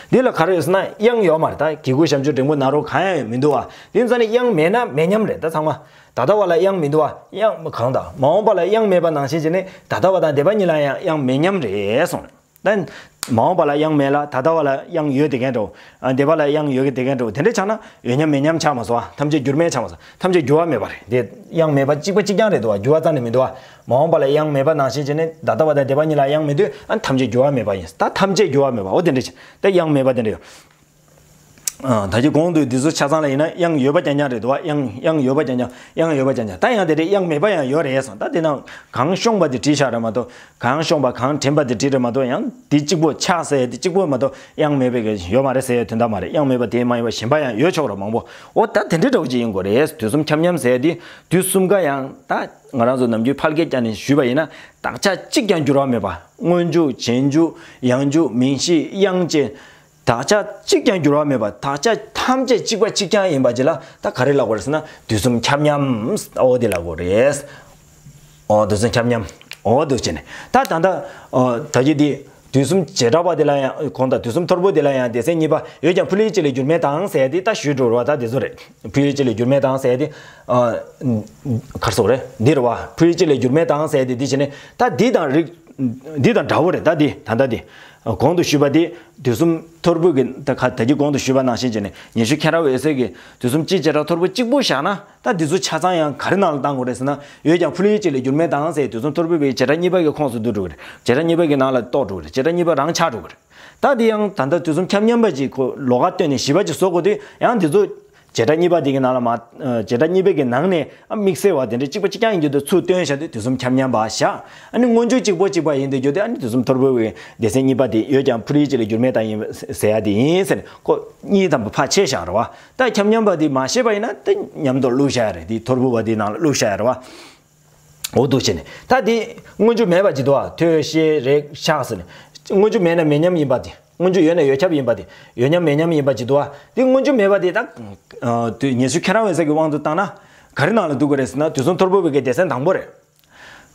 འདི་ལ་ག་རེ་ཡོད་ཟེར་ན་དབྱངས་ཡོད་མ་རེད། ད་གི་གུ་ཞབས་ཀྱུ་འགྲེང་བུ་ན་རོ་གང་ཡང་མི་འདུག་བ། དེ་ཙ་ནི་དབྱངས་མེད་ན་མེད་མཉམ་རེད། ད་ཚང་མ་ད་ལྟ་བ་ལ་དབྱངས་མི་འདུག་བ། དབྱངས་གང་དང་མ་འོངས་པ་ལ་དབྱངས་མེད་པ་ནང་བཞིན་བྱས་ནས་ད་ལྟ་བ་དང་འདས་པ་གཉིས་ལ་ཡང་དབྱངས་མེད་མཉམ་རེད་གསུངས། ད་མ་འོངས་པ་ལ་དབྱངས་མེད་ལ་ད་ལྟ་བ་ལ་དབྱངས་ཡོད་དེ་གན་འགྲོ། ཨ་འདས་པ་ལ་དབྱངས་ཡོད་གི་དེ་གན་འགྲོ། དེ་འདྲ་ཆགས་ན་ཡོད་མཉམ་མེད་མཉམ་ཆགས་མ་སོང་ཨ། ཐམས་ཅད་འགྱུར་མེད་ཆགས་མ་སོང་། ཐམས་ཅད་འགྱུར་བ་མེད་པ་རེད། དེ་དབྱངས་མེད་པ་གཅིག་པ་གཅིག་རྐྱང་རེད་འདུག་བ། འགྱུར་བ་རྩ་ནས་མི་འདུག་བ། མ་འོངས་པ་ལ་དབྱངས་མེད་པ་ནང་བཞིན་བྱས་ནས་ད་ལྟ་བ་དང་འདས་པ་གཉིས་ལ་དབྱངས་མེད་དུས་ཨ་ཐམས་ཅད་འགྱུར་བ་མེད་པ་ཡིན། ད་ཐམས་ཅད་འགྱུར་བ་མེད་པ་འོ་དེ་འདྲ་ཆགས། ད་དབྱངས་མེད་པ་དེ་འདྲ་ཡོད། ཨ་ད་ཅི་གོང་དུ་འདི་ཚོ་ཆ་ཚང་ལ་ཡིན་ན་དབྱངས་ཡོད་པ་རྐྱང་རྐྱང་རེད་འདུག་བ། དབྱངས་དབྱངས་ཡོད་པ་རྐྱང་རྐྱང་། དབྱངས་ཡོད་པ་རྐྱང་རྐྱང་། ད་ཡང་དེ་འདྲའི་དབྱངས་མེད་པ་ཡང་ཡོད་རེད་སོང་། ད་དེ་ནང་གང་ཤོང་པ་དེ་བྲིས་བཞག་རེད་མ་གཏོགས། གང་ཤོང་པ་གང་དྲན་པ་དེ་བྲིས་རེད་མ་གཏོགས། ཡང་དེ་གཅིག་པོ་ཆགས་ཟེར་དེ་གཅིག་པོ་མ་གཏོགས་དབྱངས་མེད་པའི་གི་ཡོད་མ་རེད་ཟེར་ཡ་དོན་དག་མ་རེད། དབྱངས་མེད་པ་དེ་མ་ཡིན་པ་གཞན་པ་ཡང་ཡོད་ཆོག་རེད་མང་པོ། འོ་ད་དེ་འདྲའི་འདྲ་བོ་ཅིག་ཡིན་དགོས་རེད། དུས་གསུམ་ཁྱབ་མཉམ་ཟེར་དེ་དུས་གསུམ་ཀ་ཡང་ད་ང་རང་ཚོ་ནམ་རྒྱུན་ཕལ་སྐད་རྒྱག་ནས་ཞུས་པ་ཡིན་ན་དག་ཆ་གཅིག་ཀྱང་འགྱུར་བ་མེད་པ། སྔོན་འཇུག་རྗེས་འཇུག་ཡང་འཇུག་མིང་གཞི་དབྱངས་ཅན། དག་ཆ་གཅིག་ཀྱང་འགྱུར་བ་མེད་པ། དག་ཆ་ཐམས་ཅད་གཅིག་པ་གཅིག་རྐྱང་ཡིན་པ་ཅིག་ལ་ད་ག་རེ་ལབ་དགོས་རེད་ཟེར་ན་དུས་གསུམ་ཁྱབ་མཉམ། འོ་དེ་ལབ་དགོས་རེད། འོ་དུས་གསུམ་ཁྱབ་མཉམ། འོ་དུ་བྱས་ནས་ད་ད་ལྟ་འོ་ད་ཅི་དེ་དུས་གསུམ་བྱེ་བྲག་པ་དེ་ལ་ཡང་གོང་དང་དུས་གསུམ་ཐོར་བུ་དེ་ལ་ཡང་སྡེ་ཚན་གཉིས་པ་ཡོད་ཀྱང་ཕུལ་བྱེད་གཅིག་ལས་འགྱུར་མེད་དང་ཟེར་དེ་ད་ཞུས་འགྲོ་རེད་བ། ད་དེ་ཚོ་རེད། ཕུལ་བྱེད་གཅིག་ལས་འགྱུར་མེད་དང་ཟེར་དེ་ག་རེ་ཟེར་དགོས་རེད། འདི་རེད་བ། ཕུལ་བྱེད་གཅིག་ལས་འགྱུར་མེད་དང་ཟེར་དེ་དེ་བྱས་ནས་ད་འདི་དང་རིགས་འདི་དང་འདྲ་བོ་རེད། ད་འདི་ད་ལྟ་འདི། གོང་དུ་ཞུས་པ་དེ་དུས་གསུམ་ཐོར་བུ་གི་ད་ག་ད་གི་གོང་དུ་ཞུས་པ་ནང་བཞིན་བྱས་ནས་ཉི་ཤུ་མཁྱེན་རབ་འོད་གསལ་གྱི་དུས་གསུམ་སྤྱི་བྱེ་བྲག་ཐོར་བུ་གཅིག་པུ་བཞག་ན་ད་འདི་ཚོ་ཆ་ཚང་ཡང་ག་རེ་ནང་ལ་བཏང་དགོས་རེད་ཟེར་ན་ཡོད་ཀྱང་ཕུལ་བྱེད་གཅིག་ལས་འགྱུར་མེད་དང་ཟེར་དུས་གསུམ་ཐོར་བུ་པའི་བྱེ་བྲག་གཉིས་པ་གི་ཁོངས་སུ་བསྡུ་འགྲོ་གི་རེད། བྱེ་བྲག་གཉིས་པ་གི་ནང་ལ་གཏོགས་འགྲོ་གི་རེད། བྱེ་བྲག་གཉིས་པ་རང་ཆགས་འགྲོ་གི་རེད། ད་འདི་ཡང་ད་ལྟ་དུས་གསུམ་ཁྱབ་མཉམ་པ་ཅིག་ཁོ་ལོགས་ཀ་བཏོན་ནས་བཞི་པ་ཅིག་བཟོ་དགོས་དུས་ཡང་འདི་ཚོ་བྱེ་བྲག་གཉིས་པ་དེ་གི་ནང་ལ་མ། བྱེ་བྲག་གཉིས་པའི་གི་ནང་ནས་ཨ་དམིགས་བསལ་བ་དེ་འདྲ་གཅིག་པ་གཅིག་རྐྱང་ཡིན་རྒྱུ་དེ་ཚུར་བཏོན་བཞག་དུས་དུས་གསུམ་ཁྱབ་མཉམ་པ་བཞག་ཨ་ནི་སྔོན་འཇུག་གཅིག་པོ་གཅིག་པ་ཡིན་དུས་རྒྱུ་དེ་ཨ་ནི་དུས་གསུམ་ཐོར་བུ་བའི་སྡེ་ཚན་གཉིས་པ་དེ་ཡོད་ཀྱང་ཕུལ་བྱེད་གཅིག་ལས་འགྱུར་མེད་དང་ཡིན་ཟེར་ཡ་དེ་ཡིན་ཟེར་ནས་ཁོ་གཉིས་དང་པོ་ཕར་ཕྱེ་བཞག་རེད་བ། ད་ཁྱབ་མཉམ་པ་དེ་མ་ཤེས་པ་ཡིན་ན་དེ་མཉམ་དུ་བླུགས་བཞག་ཡ་རེད། དེ་ཐོར་བུ་བ་དེའི་ནང་ལ་བླུགས་བཞག་ཡ་རེད་བ། འོ་འདུག་བྱས་ནས་ད་དེ་སྔོན་འཇུག་མེད་པ་ཅིག་འདུག་བ། ཐོས་ཤེས་རེག་ཆགས་ཟེར་ནས་སྔོན་འཇུག་མེད་ན་མེད་མཉམ་ཡིན་པ་དེ། སྔོན་འཇུག་ཡོད་ན་ཡོད་ཁྱབ་ཡིན་པ་དེ། ཡོད་མཉམ་མེད་མཉམ་ཡིན་པ་ཅིག་འདུག་བ། དེ་སྔོན་འཇུག་མེད་པ་དེ་ད། དུས་ཉི་ཤུ་མཁྱེན་རབ་འོད་གསལ་གྱི་དབང་དུ་བཏང་ན། ག་རེ་ནང་ལ་འདུ་དགོས་རེད་ཟེར་ན་དུས་གསུམ་ཐོར་བུ་བའི་གི་སྡེ་ཚན་དང་པོ་རེད།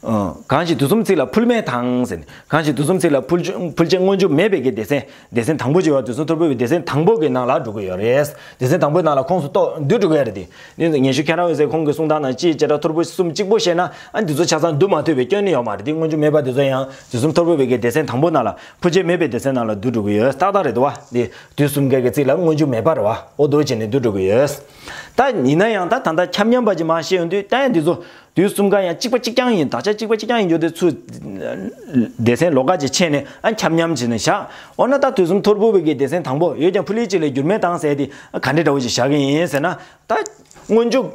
གང་ཞིག་དུས་གསུམ་ཚིག་ལ་ཕུལ་མེད་དང་ཟེར་ནས་གང་ཞིག་དུས་གསུམ་ཚིག་ལ་ཕུལ་ཕུལ་བྱེད་སྔོན་འཇུག་མེད་པའི་གི་སྡེ་ཚན་སྡེ་ཚན་དང་པོ་ཅིག་བ་དུས་གསུམ་ཐོར་བུ་བའི་སྡེ་ཚན་དང་པོ་གི་ནང་ལ་འགྲོ་གི་ཡོད་རེད། སྡེ་ཚན་དང་པོའི་ནང་ལ་ཁོངས་སུ་གཏོགས་འདུ་འགྲོ་གི་ཡོད་རེད་དེ། ནི་ཉི་ཤུ་མཁྱེན་རབ་འོད་གསལ་ཁོང་གི་གསུང་སྟངས་ནང་སྤྱིའི་བྱེ་བྲག་ཐོར་བུ་གསུམ་གཅིག་པོ་བཤད་ན་ཨ་འདི་ཚོ་ཆ་ཚང་འདུ་མ་ཐུབ་པའི་སྐྱོན་ནི་ཡོད་མ་རེད་དེ། སྔོན་འཇུག་མེད་པ་དེ་ཚོ་ཡང་དུས་གསུམ་ཐོར་བུ་བའི་གི་སྡེ་ཚན་དང་པོ་ནང་ལ་ཕུལ་བྱེད་མེད་པའི་སྡེ་ཚན་ནང་ལ་འདུ་འགྲོ་གི་ཡོད་ཏག་ཏག་རེད་དོ་བ། དེ་དུས་གསུམ་ཀའི་གི་ཚིག་ལ་སྔོན་འཇུག་མེད་པ་རེད་བ། འོ་འདུ་བྱས་ནས་འདུ་འགྲོ་གི་ཡོད། ད་ཡིན་ན་ཡང་ད་ད་ལྟ་ཁྱབ་མཉམ་པ་ཅིག་མར་བཤད་ཡོང་དུས་ད་ཡང་འདི་ཚོ་དུས་གསུམ་ཀ་ཡང་གཅིག་པ་གཅིག་རྐྱང་ཡིན། དག་ཆ་གཅིག་པ་གཅིག་རྐྱང་ཡིན་རྒྱུ་དེ་ཚུར་སྡེ་ཚན་ལོགས་ཀ་ཅིག་ཕྱེ་ནས་ཨ་ཁྱབ་མཉམ་བྱས་ནས་བཞག་འོ་ན་ད་དུས་གསུམ་ཐོར་བུ་བའི་གི་སྡེ་ཚན་དང་པོ་ཡོད་ཀྱང་ཕུལ་ལས་གཅིག་ལས་འགྱུར་མེད་དང་ཟེར་དེ་ག་འདྲ་འདྲ་བོ་ཞིག་བཞག་གི་ཡིན་ཟེར་ན། ད་སྔོན་འཇུག་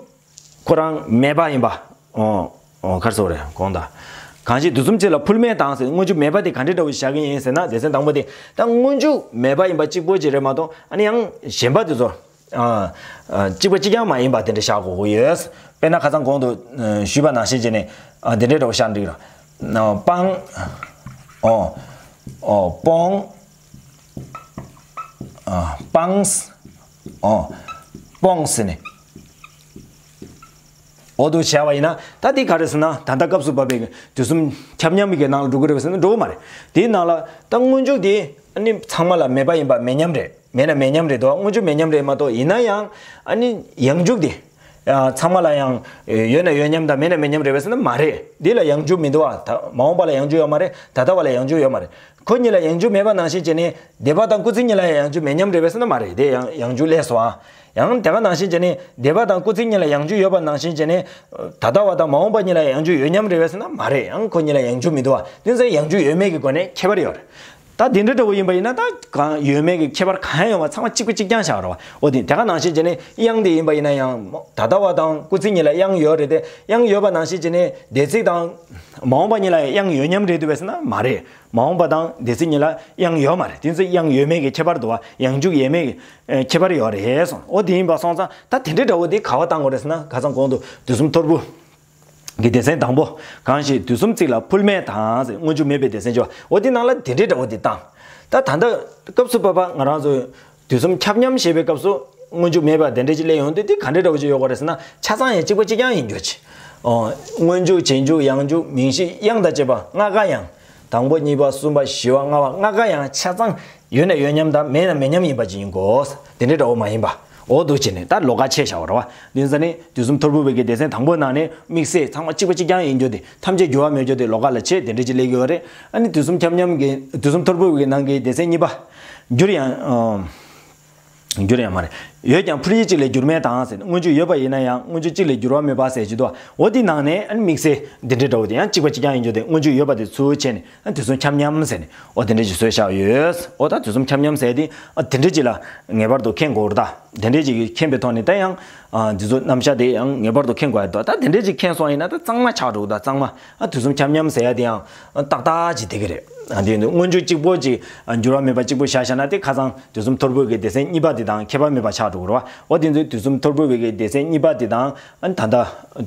ཁོ་རང་མེད་པ་ཡིན་པ། ཨོ། ཨོ། ག་རེ་ཟེར་དགོས་རེད། དགོངས་དག་གང་ཞིག་དུས་གསུམ་གཅིག་ལ་ཕུལ་མེད་དང་ཟེར། སྔོན་འཇུག་མེད་པ་དེ་ག་འདྲ་འདྲ་བོ་ཞིག་བཞག་གི་ཡིན་ཟེར་ན། སྡེ་ཚན་དང་པོ་དེ་ད་སྔོན་འཇུག་མེད་པ་ཡིན་པ་གཅིག་པོ་ཅིག་རེད་མ་གཏོགས་ཨ་ནི་ཡང་གཞན་པ་དེ་ཚོ། ཨ། ཨ། གཅིག་པ་གཅིག་རྐྱང་མ་ཡིན་པ་དེ་འདྲ་བཞག་དགོས་ཀྱི་ཡོད། དཔེར་ན་ཁ་སང་གོང་དུ་ཨ་ཞུས་པ་ནང་བཞིན་བྱས་ནས་ཨ་དེ་འདྲའི་འདྲ་བོ་བཞག་འགྲིག་ར། ཨ། སྤང་། ཨོ། ཨོ། སྤོང་། ཨ། སྤངས། ཨོ། སྤོངས་ཟེར་ནས། འོ་དུ་བྱས་པ་ཡིན་ན་ད་འདི་ག་རེ་ཟེར་ན། ད་ལྟ་སྐབས་སུ་བབས་པའི་དུས་གསུམ་ཁྱབ་མཉམ་གྱི་ནང་ལ་འགྲོ་གི་རེད་པས་ཟེར་ན་འགྲོ་གི་མ་རེད། དེའི་ནང་ལ་ད་སྔོན་འཇུག་དེ་ཨ་ནི་ཚང་མ་ལ་མེད་པ་ཡིན་པ་མེད་མཉམ་རེད། མེད་ན་མེད་མཉམ་རེད་དོ། སྔོན་འཇུག་མེད་མཉམ་རེད་མ་གཏོགས་ཡིན་ན་ཡང་ཨ་ནི་ཡང་འཇུག་དེ་ཚང་མ་ལ་ཡང་ཡོད་ན་ཡོད་མཉམ་དང་མེད་ན་མེད་མཉམ་རེད་པས་ཟེར་ན་མ་རེད། འདི་ལ་ཡང་འཇུག་མི་འདུག་བ། ད་མ་འོངས་པ་ལ་ཡང་འཇུག་ཡོད་མ་རེད། ད་ལྟ་བ་ལ་ཡང་འཇུག་ཡོད་མ་རེད། ཁོ་གཉིས་ལ་ཡང་འཇུག་མེད་པ་ནང་བཞིན་བྱས་ནས་འདས་པ་དང་སྐུལ་ཚིག་གཉིས་ལ་ཡང་འཇུག་མེད་མཉམ་རེད་པས་ཟེར་ན་མ་རེད། དེ་ཡང་ཡང་འཇུག་སླེབས་སོང་ཨ། ཡང་དེ་ག་ནང་བཞིན་བྱས་ནས་འདས་པ་དང་སྐུལ་ཚིག་གཉིས་ལ་ཡང་འཇུག་ཡོད་པ་ནང་བཞིན་བྱས་ནས་ད་ལྟ་བ་དང་མ་འོངས་པ་གཉིས་ལ་ཡང་འཇུག་ཡོད་མཉམ་རེད་པས་ཟེར་ན་མ་རེད། ཡང་ཁོ་གཉིས་ལ་ཡང་འཇུག་མི་འདུག་བ། དེ་ཚོ་ཡང་འཇུག་ཡོད་མེད་ཀྱི་སྒོ་ནས་ཁྱད་པར་ཡོད་རེད། ད་དེ་འདྲ་འདྲ་བོ་ཡིན་པ་ཡིན་ན་ད་གང་ཡོད་མེད་ཀྱི་ཁྱད་པར་གང་ཡང་ཡོད་མ། ཚང་མ་གཅིག་པ་གཅིག་རྐྱང་བཞག་རེད་བ། འོ་དེ་དེ་ག་ནང་བཞིན་བྱས་ནས་དབྱངས་དེ་ཡིན་པ་ཡིན་ན་ཡང་ད་ལྟ་བ་དང་སྐུལ་ཚིག་གཉིས་ལ་དབྱངས་ཡོད་རེད་དེ། དབྱངས་ཡོད་པ་ནང་བཞིན་བྱས་ནས་འདས་ཚིག་དང་མ་འོངས་པ་གཉིས་ལ་དབྱངས་ཡོད་མཉམ་རེད་འདུག་པས་ཟེར་ན་མ་རེད། མ་འོངས་པ་དང་འདས་ཚིག་གཉིས་ལ་དབྱངས་ཡོད་མ་རེད། དེ་ཚོ་དབྱངས་ཡོད་མེད་ཀྱི་ཁྱད་པར་འདུག་བ། ཡང་འཇུག་ཡོད་མེད་ཀྱི་ཁྱད་པར་ཡོད་རེད་སོང་། འོ་དེ་ཡིན་པ་སོང་ཙང་ད་དེ་འདྲའི་འདྲ་བོ་དེ་ག་བ་བཏང་དགོས་རེད་ཟེར་ན། ཁ་སང་གོང་དུ་དུས་གསུམ་ཐོར་བུ་གི་སྡེ་ཚན་དང་པོ། གང་ཞིག་དུས་གསུམ་གཅིག་ལ་ཕུལ་མེད་དང་ཟེར། སྔོན་འཇུག་མེད་པའི་སྡེ་ཚན་བརྗོད། འོ་དེ་ནང་ལ་དེ་འདྲའི་འདྲ་བོ་དེ་བཏང་། ད་ད་ལྟ་སྐབས་སུ་བབ་པ་ང་རང་ཚོ་དུས་གསུམ་ཁྱབ་མཉམ་ཞེས་པའི་སྐབས་སུ་སྔོན་འཇུག་མེད་པ་དེ་འདྲ་ཅིག་སླེབས་ཡོང་དུས་དེ་ག་འདྲའི་འདྲ་བོ་ཅིག་ཡོད་དགོས་རེད་ཟེར་ན། ཆ་ཚང་ཡང་གཅིག་པ་གཅིག་རྐྱང་ཡིན་རྒྱུ་ཅིག། ཨོ། སྔོན་འཇུག་རྗེས་འཇུག་ཡང་འཇུག་མིང་གཞི་དབྱངས་དང་བཅས་པ་ལྔ་ཀ་ཡང་། དང་པོ་གཉིས་པ་གསུམ་པ་བཞི་པ་ལྔ་པ་ལྔ་ཀ་ཡང་ཆ་ཚང་ཡོད་ན་ཡོད་མཉམ་དང་མེད་ན་མེད་མཉམ་ཡིན་པ་ཅིག་ཡིན་དགོས། དེ་འདྲའི་འདྲ་བོ་མ་ཡིན་པ། འོ་འདུག་བྱས་ནས་ད་ལོགས་ཀ་ཕྱེ་བཞག་པ་རེད་བ། དེ་ཚོ་ནི་དུས་གསུམ་ཐོར་བུ་བའི་གི་སྡེ་ཚན་དང་པོའི་ནང་ནས་དམིགས་བསལ་ཚང་མ་གཅིག་པ་གཅིག་རྐྱང་ཡིན་རྒྱུ་དེ། ཐམས་ཅད་འགྱུར་བ་མེད་རྒྱུ་དེ་ལོགས་ཀ་ལ་ཕྱེ་དེ་འདྲ་ཅིག་སླེབས་ཀྱི་ཡོད་རེད། ཨ་ནི་དུས་གསུམ་ཁྱབ་མཉམ་གྱི་དུས་གསུམ་ཐོར་བུ་བའི་གི་ནང་གི་སྡེ་ཚན་གཉིས་པ། འགྱུར་ཡང་། ཨ། འགྱུར་ཡང་མ་རེད། ཡོད་ཀྱང་ཕུལ་ཡུལ་གཅིག་ལས་འགྱུར་མེད་དང་ཟེར། སྔོན་འཇུག་ཡོད་པ་ཡིན་ན་ཡང་སྔོན་འཇུག་གཅིག་ལས་འགྱུར་བ་མེད་པ་ཟེར་གྱི་འདུག། འོ་དེ་ནང་ནས་ཨ་ནི་དམིགས་བསལ་འདི་འདྲའི་འདྲ་བོ་དེ་ཡང་གཅིག་པ་གཅིག་རྐྱང་ཡིན་རྒྱུ་དེ། སྔོན་འཇུག་ཡོད་པ་དེ་ཚུར་བྱས་ནས་ཨ་དུས་གསུམ་ཁྱབ་མཉམ་ཟེར་ནས་འོ་དེ་འདྲ་ཞིག་བཟོས་བཞག་ཡོད། འོ་ད་དུས་གསུམ་ཁྱབ་མཉམ་ཟེར་དེ་ཨ་དེ་འདྲ་ཅིག་ལ་ངེས་པར་དུ་མཁྱེན་དགོས་རེད་ད། དེ་འདྲ་ཅིག་མཁྱེན་པའི་ཐོག་ནས་ད་ཡང་ཨ་འདི་ཚོ་རྣམ་གཞག་དེ་ཡང་ངེས་པར་དུ་མཁྱེན་དགོས་ཡ་འདུག། ད་དེ་འདྲ་ཅིག་མཁྱེན་སོང་ཡིན་ན་ད་གཙང་མ་ཆགས་འགྲོ་གི་འདུག། གཙང་མ་ཨ་དུས་གསུམ་ཁྱབ་མཉམ་ཟེར་ཡ་དེ་ཡང་ཨ་ཏག་ཏག་ཅིག་བསྡད་ཀྱི་རེད། ཨ་དེ་ཡིན་དུས་སྔོན་འཇུག་གཅིག་པོ་ཅིག་ཨ་འགྱུར་བ་མེད་པ་གཅིག་པོ་བཞག་བཞག་ན་དེ་ཁ་སང་དུས་གསུམ་ཐོར་བུ་གི་སྡེ་ཚན་གཉིས་པ་དེ་དང་ཁྱད་པར་མེད་པ་ཆགས་འགྲོ་གི་རེད་བ། འོ་དེ་ཚོའི་དུས་གསུམ་ཐོར་བུ་བའི་གི་སྡེ་ཚན་གཉིས་པ་དེ་དང་ཨ་ད་ལྟ་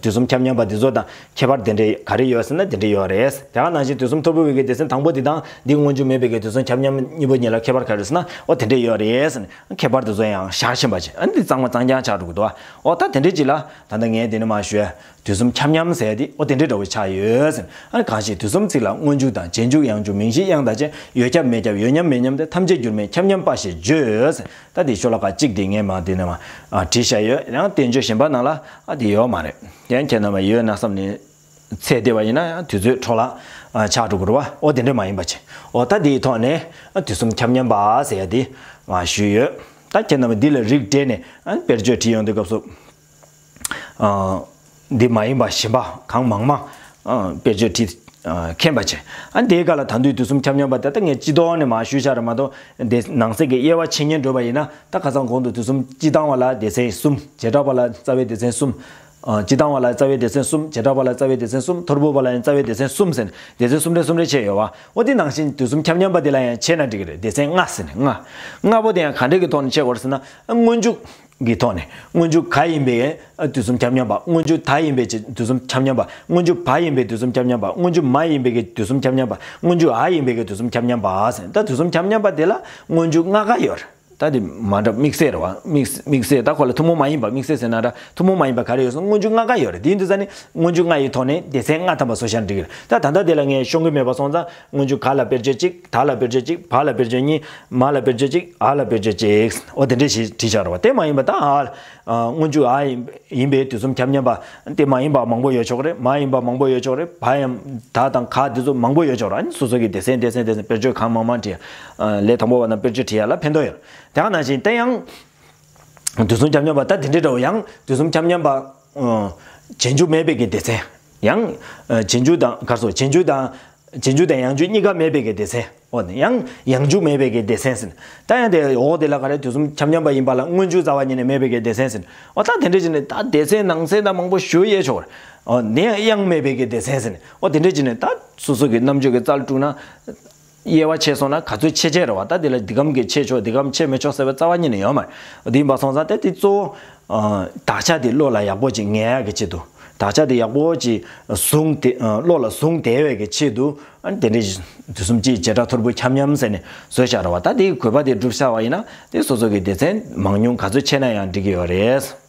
དུས་གསུམ་ཁྱབ་མཉམ་པ་དེ་ཚོ་དང་ཁྱད་པར་དེ་འདྲའི་ག་རེ་ཡོད་ཟེར་ན་དེ་འདྲ་ཡོད་རེད། དེ་ག་ནང་བཞིན་དུས་གསུམ་ཐོར་བུ་བའི་གི་སྡེ་ཚན་དང་པོ་དེ་དང་འདི་སྔོན་འཇུག་མེད་པའི་གི་དུས་གསུམ་ཁྱབ་མཉམ་གཉིས་པོ་གཉིས་ལ་ཁྱད་པར་ག་རེ་ཟེར་ན་འོ་དེ་འདྲ་ཡོད་རེད་ཟེར་ནས་ཁྱད་པར་དེ་ཚོ་ཡང་བཞག་བཞིན་པ་ཅིག། ཨ་འདི་གཙང་མ་གཙང་རྐྱང་ཆགས་འགྲོ་གི་འདུག་བ། འོ་ད་དེ་འདྲ་ཅིག་ལ་ད་ལྟ་ངས་དེ་ནས་མར་ཞུས། དུས་གསུམ་ཁྱབ་མཉམ་ཟེར་དེ་ཨོ་དེ་འདྲའི་འདྲ་བོ་ཆགས་ཡོད་ཟེར། ཨ་ནི་གང་ཞིག་དུས་གསུམ་གཅིག་ལ་སྔོན་འཇུག་དང་རྗེས་འཇུག་ཡང་འཇུག་མིང་གཞི་དབྱངས་དང་བཅས་ཡོད་ཁྱབ་མེད་ཁྱབ་ཡོད་མཉམ་མེད་མཉམ་སྟེ་ཐམས་ཅད་འགྱུར་མེད་ཁྱབ་མཉམ་པ་ཞེས་བརྗོད་ཟེར། ད་དེ་ཤོ་ལོ་ཀ་གཅིག་དེ་ངས་མར་དེ་ནས་མར་ཨ་བྲིས་བཞག་ཡོད། ཡང་བསྟན་བཅོས་གཞན་པ་ནང་ལ་ཨ་དེ་ཡོད་མ་རེད། ཡང་ཁྱེད་རྣམ་པ་ཡོད་ན་བསམ་ནས་ཚད་བལྟས་པ་ཡིན་ན་ཡང་དུས་ཚོད་འཕྲོ་བརླག་ཨ་ཆགས་འགྲོ་གི་རེད་བ། ཨོ་དེ་འདྲ་མ་ཡིན་པ་བྱས། ཨོ་ད་དེའི་ཐོག་ནས་ཨ་དུས་གསུམ་ཁྱབ་མཉམ་པ་ཟེར་ཡ་དེ་མར་ཞུས་ཡོད། ད་ཁྱེད་རྣམ་པ་འདི་ལ་རིགས་བསྒྲེས་ནས་ཨ་དཔེར་བརྗོད་བྲིས་ཡོང་དུས་སྐབས་སུ། ཨ། འདི་མ་ཡིན་པ་གཞན་པ་གང་མང་མང་ཨ་དཔེར་བརྗོད་བྲིས་ཨ་མཁྱེན་པ་བྱས། ཨ་འདིའི་སྐབས་ལ་ད་དུང་དུས་གསུམ་ཁྱབ་མཉམ་པ་དེ་ད་ངས་སྤྱི་ལྡོག་ནས་མར་ཞུས་བཞག་རེད་མ་གཏོགས། འདི་ནང་གསེས་ཀྱི་དབྱེ་བ་ཕྱེ་སྙིང་འདོད་པ་ཡིན་ན་ད་ཁ་སང་གོང་དུ་དུས་གསུམ་སྤྱི་བཏང་བ་ལ་སྡེ་ཚན་གསུམ། བྱེ་བྲག་པ་ལ་རྩ་བའི་སྡེ་ཚན་གསུམ། ཨ་སྤྱི་བཏང་བ་ལ་རྩ་བའི་སྡེ་ཚན་གསུམ། བྱེ་བྲག་པ་ལ་རྩ་བའི་སྡེ་ཚན་གསུམ། ཐོར་བུ་པ་ལ་ཡང་རྩ་བའི་སྡེ་ཚན་གསུམ་ཟེར་ནས་སྡེ་ཚན་གསུམ་རེ་གསུམ་རེ་ཕྱེ་ཡོད་བ། འོ་དེ་ནང་བཞིན་དུས་གསུམ་ཁྱབ་མཉམ་པ་དེ་ལ་ཡང་ཕྱེ་ན་འགྲིག་གི་རེད། སྡེ་ཚན་ལྔ་ཟེར་ནས་ལྔ། ལྔ་པོ་དེ་ཡང་ག་འདྲ་གི་ཐོག་ནས་ཕྱེ་དགོས་རེད་ཟེར་ན། སྔོན་འཇུག་གི་ཐོག་ནས། སྔོན་འཇུག་ག་ཡིན་པའི་དུས་གསུམ་ཁྱབ་མཉམ་པ། སྔོན་འཇུག་ད་ཡིན་པའི་དུས་གསུམ་ཁྱབ་མཉམ་པ། སྔོན་འཇུག་བ་ཡིན་པའི་དུས་གསུམ་ཁྱབ་མཉམ་པ། སྔོན་འཇུག་མ་ཡིན་པའི་གི་དུས་གསུམ་ཁྱབ་མཉམ་པ། སྔོན་འཇུག་འ་ཡིན་པའི་གི་དུས་གསུམ་ཁྱབ་མཉམ་པ་ཟེར། ད་དུས་གསུམ་ཁྱབ་མཉམ་པ་དེ་ལ་སྔོན་འཇུག་ལྔ་ཀ་ཡོད་རེད། ད་དེ་མ་འདྲ་དམིགས་བསལ་རེད་བ། དམིགས་དམིགས་བསལ་ད་ཁོ་ལ་ཐུན་མོང་མ་ཡིན་པ། དམིགས་བསལ་ཟེར་ན་འདྲ་ཐུན་མོང་མ་ཡིན་པ་ག་རེ་ཡོད་སོང་། སྔོན་འཇུག་ལྔ་ཀ་ཡོད་རེད། དེ་ཡིན་དུས་ཙ་ནི་སྔོན་འཇུག་ལྔ་ཡི་ཐོག་ནས་སྡེ་ཚན་ལྔ་ཐམ་པ་བཟོ་བཞག་འགྲིག་གི་རེད། ད་ད་ལྟ་དེ་ལ་ངས་ཤོང་གི་མེད་པ་སོང་ཙང་། སྔོན་འཇུག་ག་ལ་དཔེར་བརྗོད་གཅིག་ད་ལ་དཔེར་བརྗོད་གཅིག་བ་ལ་དཔེར་བརྗོད་གཉིས། མ་ལ་དཔེར་བརྗོད་གཅིག་འ་ལ་དཔེར་བརྗོད་གཅིག་འོ་དེ་འདྲ་ཞིག་བྲིས་བཞག་རེད་བ། དེ་མ་ཡིན་པ་ད་འ། སྔོན་འཇུག་འ་ཡིན་པའི་དུས་གསུམ་ཁྱབ་མཉམ་པ་དེ་མ་ཡིན་པ་མང་པོ་ཡོད་ཆོག་གི་རེད། མ་ཡིན་པ་མང་པོ་ཡོད་ཆོག་གི་རེད། བ་ཡང་ད་དང་ག་དེ་ཚོ་མང་པོ་ཡོད་ཆོག་རེད། ཨ་ནི་སོ་སོ་གི་སྡེ་ཚན་སྡེ་ཚན་སྡེ་ཚན་དཔེར་བརྗོད་གང་མང་མང་བྲིས། ལས་དང་པོ་བ་ན་དཔེར་བརྗོད་བྲིས་ཡ་ལ་ཕན་ཐོགས་ཡོད། དེ་ག་ནང་བཞིན་དེ་ཡང་། དུས་གསུམ་ཁྱབ་མཉམ་པ་ད་དེ་འདྲའི་འདྲ་བོ། ཡང་དུས་གསུམ་ཁྱབ་མཉམ་པ། ཨ། རྗེས་འཇུག་མེད་པའི་གི་སྡེ་ཚན། ཡང་། ཨ། རྗེས་འཇུག་དང་ག་རེ་ཟེར། རྗེས་འཇུག་དང་། རྗེས་འཇུག་དང་ཡང་འཇུག་གཉིས་ཀ་མེད་པའི་གི་སྡེ་ཚན། འོ་ནི་ཡང་ཡང་འཇུག་མེད་པའི་གི་སྡེ་ཚན་ཟེར། ད་ཡང་དེ་འོ་དེ་ལ་ག་རེ། དུས་གསུམ་ཁྱབ་མཉམ་པ་ཡིན་པ་ལ་སྔོན་འཇུག་རྩ་བ་ཉིད་ནས་མེད་པའི་གི་སྡེ་ཚན་ཟེར། འོ་ད་དེ་འདྲ་བྱས་ནས་ད་སྡེ་ཚན་ནང་ཚན་ད་མང་པོ་ཞུ་ཡས་ཆོག་རེད། འོ་ནི་དབྱངས་མེད་པའི་གི་སྡེ་ཚན་ཟེར། འོ་དེ་འདྲ་བྱས་ནས་ད་སོ་སོ་གི་རྣམ་དཔྱོད་ཀྱི་རྩལ་དཀྲུགས་ན། དབྱེ་བ་ཕྱེ་སོང་ན་ག་ཚོད་ཕྱེ་ཕྱེ་རེད་བ། ད་དེ་ལ་འདི་གམ་གི་ཕྱེ་ཆོག་འདི་གམ་ཕྱེ་མི་ཆོག་ཟེར་བའི་རྩ་བ་ཉིད་ནས་ཡོད་མ་རེད། དེ་ཡིན་པ་སོང་ཙང་ད་དེ་གཙོ་བོ། ཨ། དག་ཆ་དེ་བློ་ལ་ཡག་པོ་ཅིག་ངེས་ཡག་གི་ཆེད་དུ། དག་ཆ་དེ་ཡག་པོ་ཅིག་བཟུང་སྟེ། ཨ། བློ་ལ་བཟུང་བསྡད་པའི་གི་ཆེད་དུ། ཨ་ནི་དེ་འདྲའི་དུས་གསུམ་གཅིག་བྱེ་བྲག་ཐོར་བུ་ཁྱབ་མཉམ་ཟེར་ནས་བཟོས་བཞག་རེད་བ། ད་དེའི་དགོས་པ་དེ་འགྲུབ་བཞག་པ་ཡིན་ན་དེ་སོ་སོ་གི་སྡེ་ཚན་མང་ཉུང་ག་ཚོད་ཕྱེ་ན་ཡང་འགྲིག་གི་ཡོད་རེད།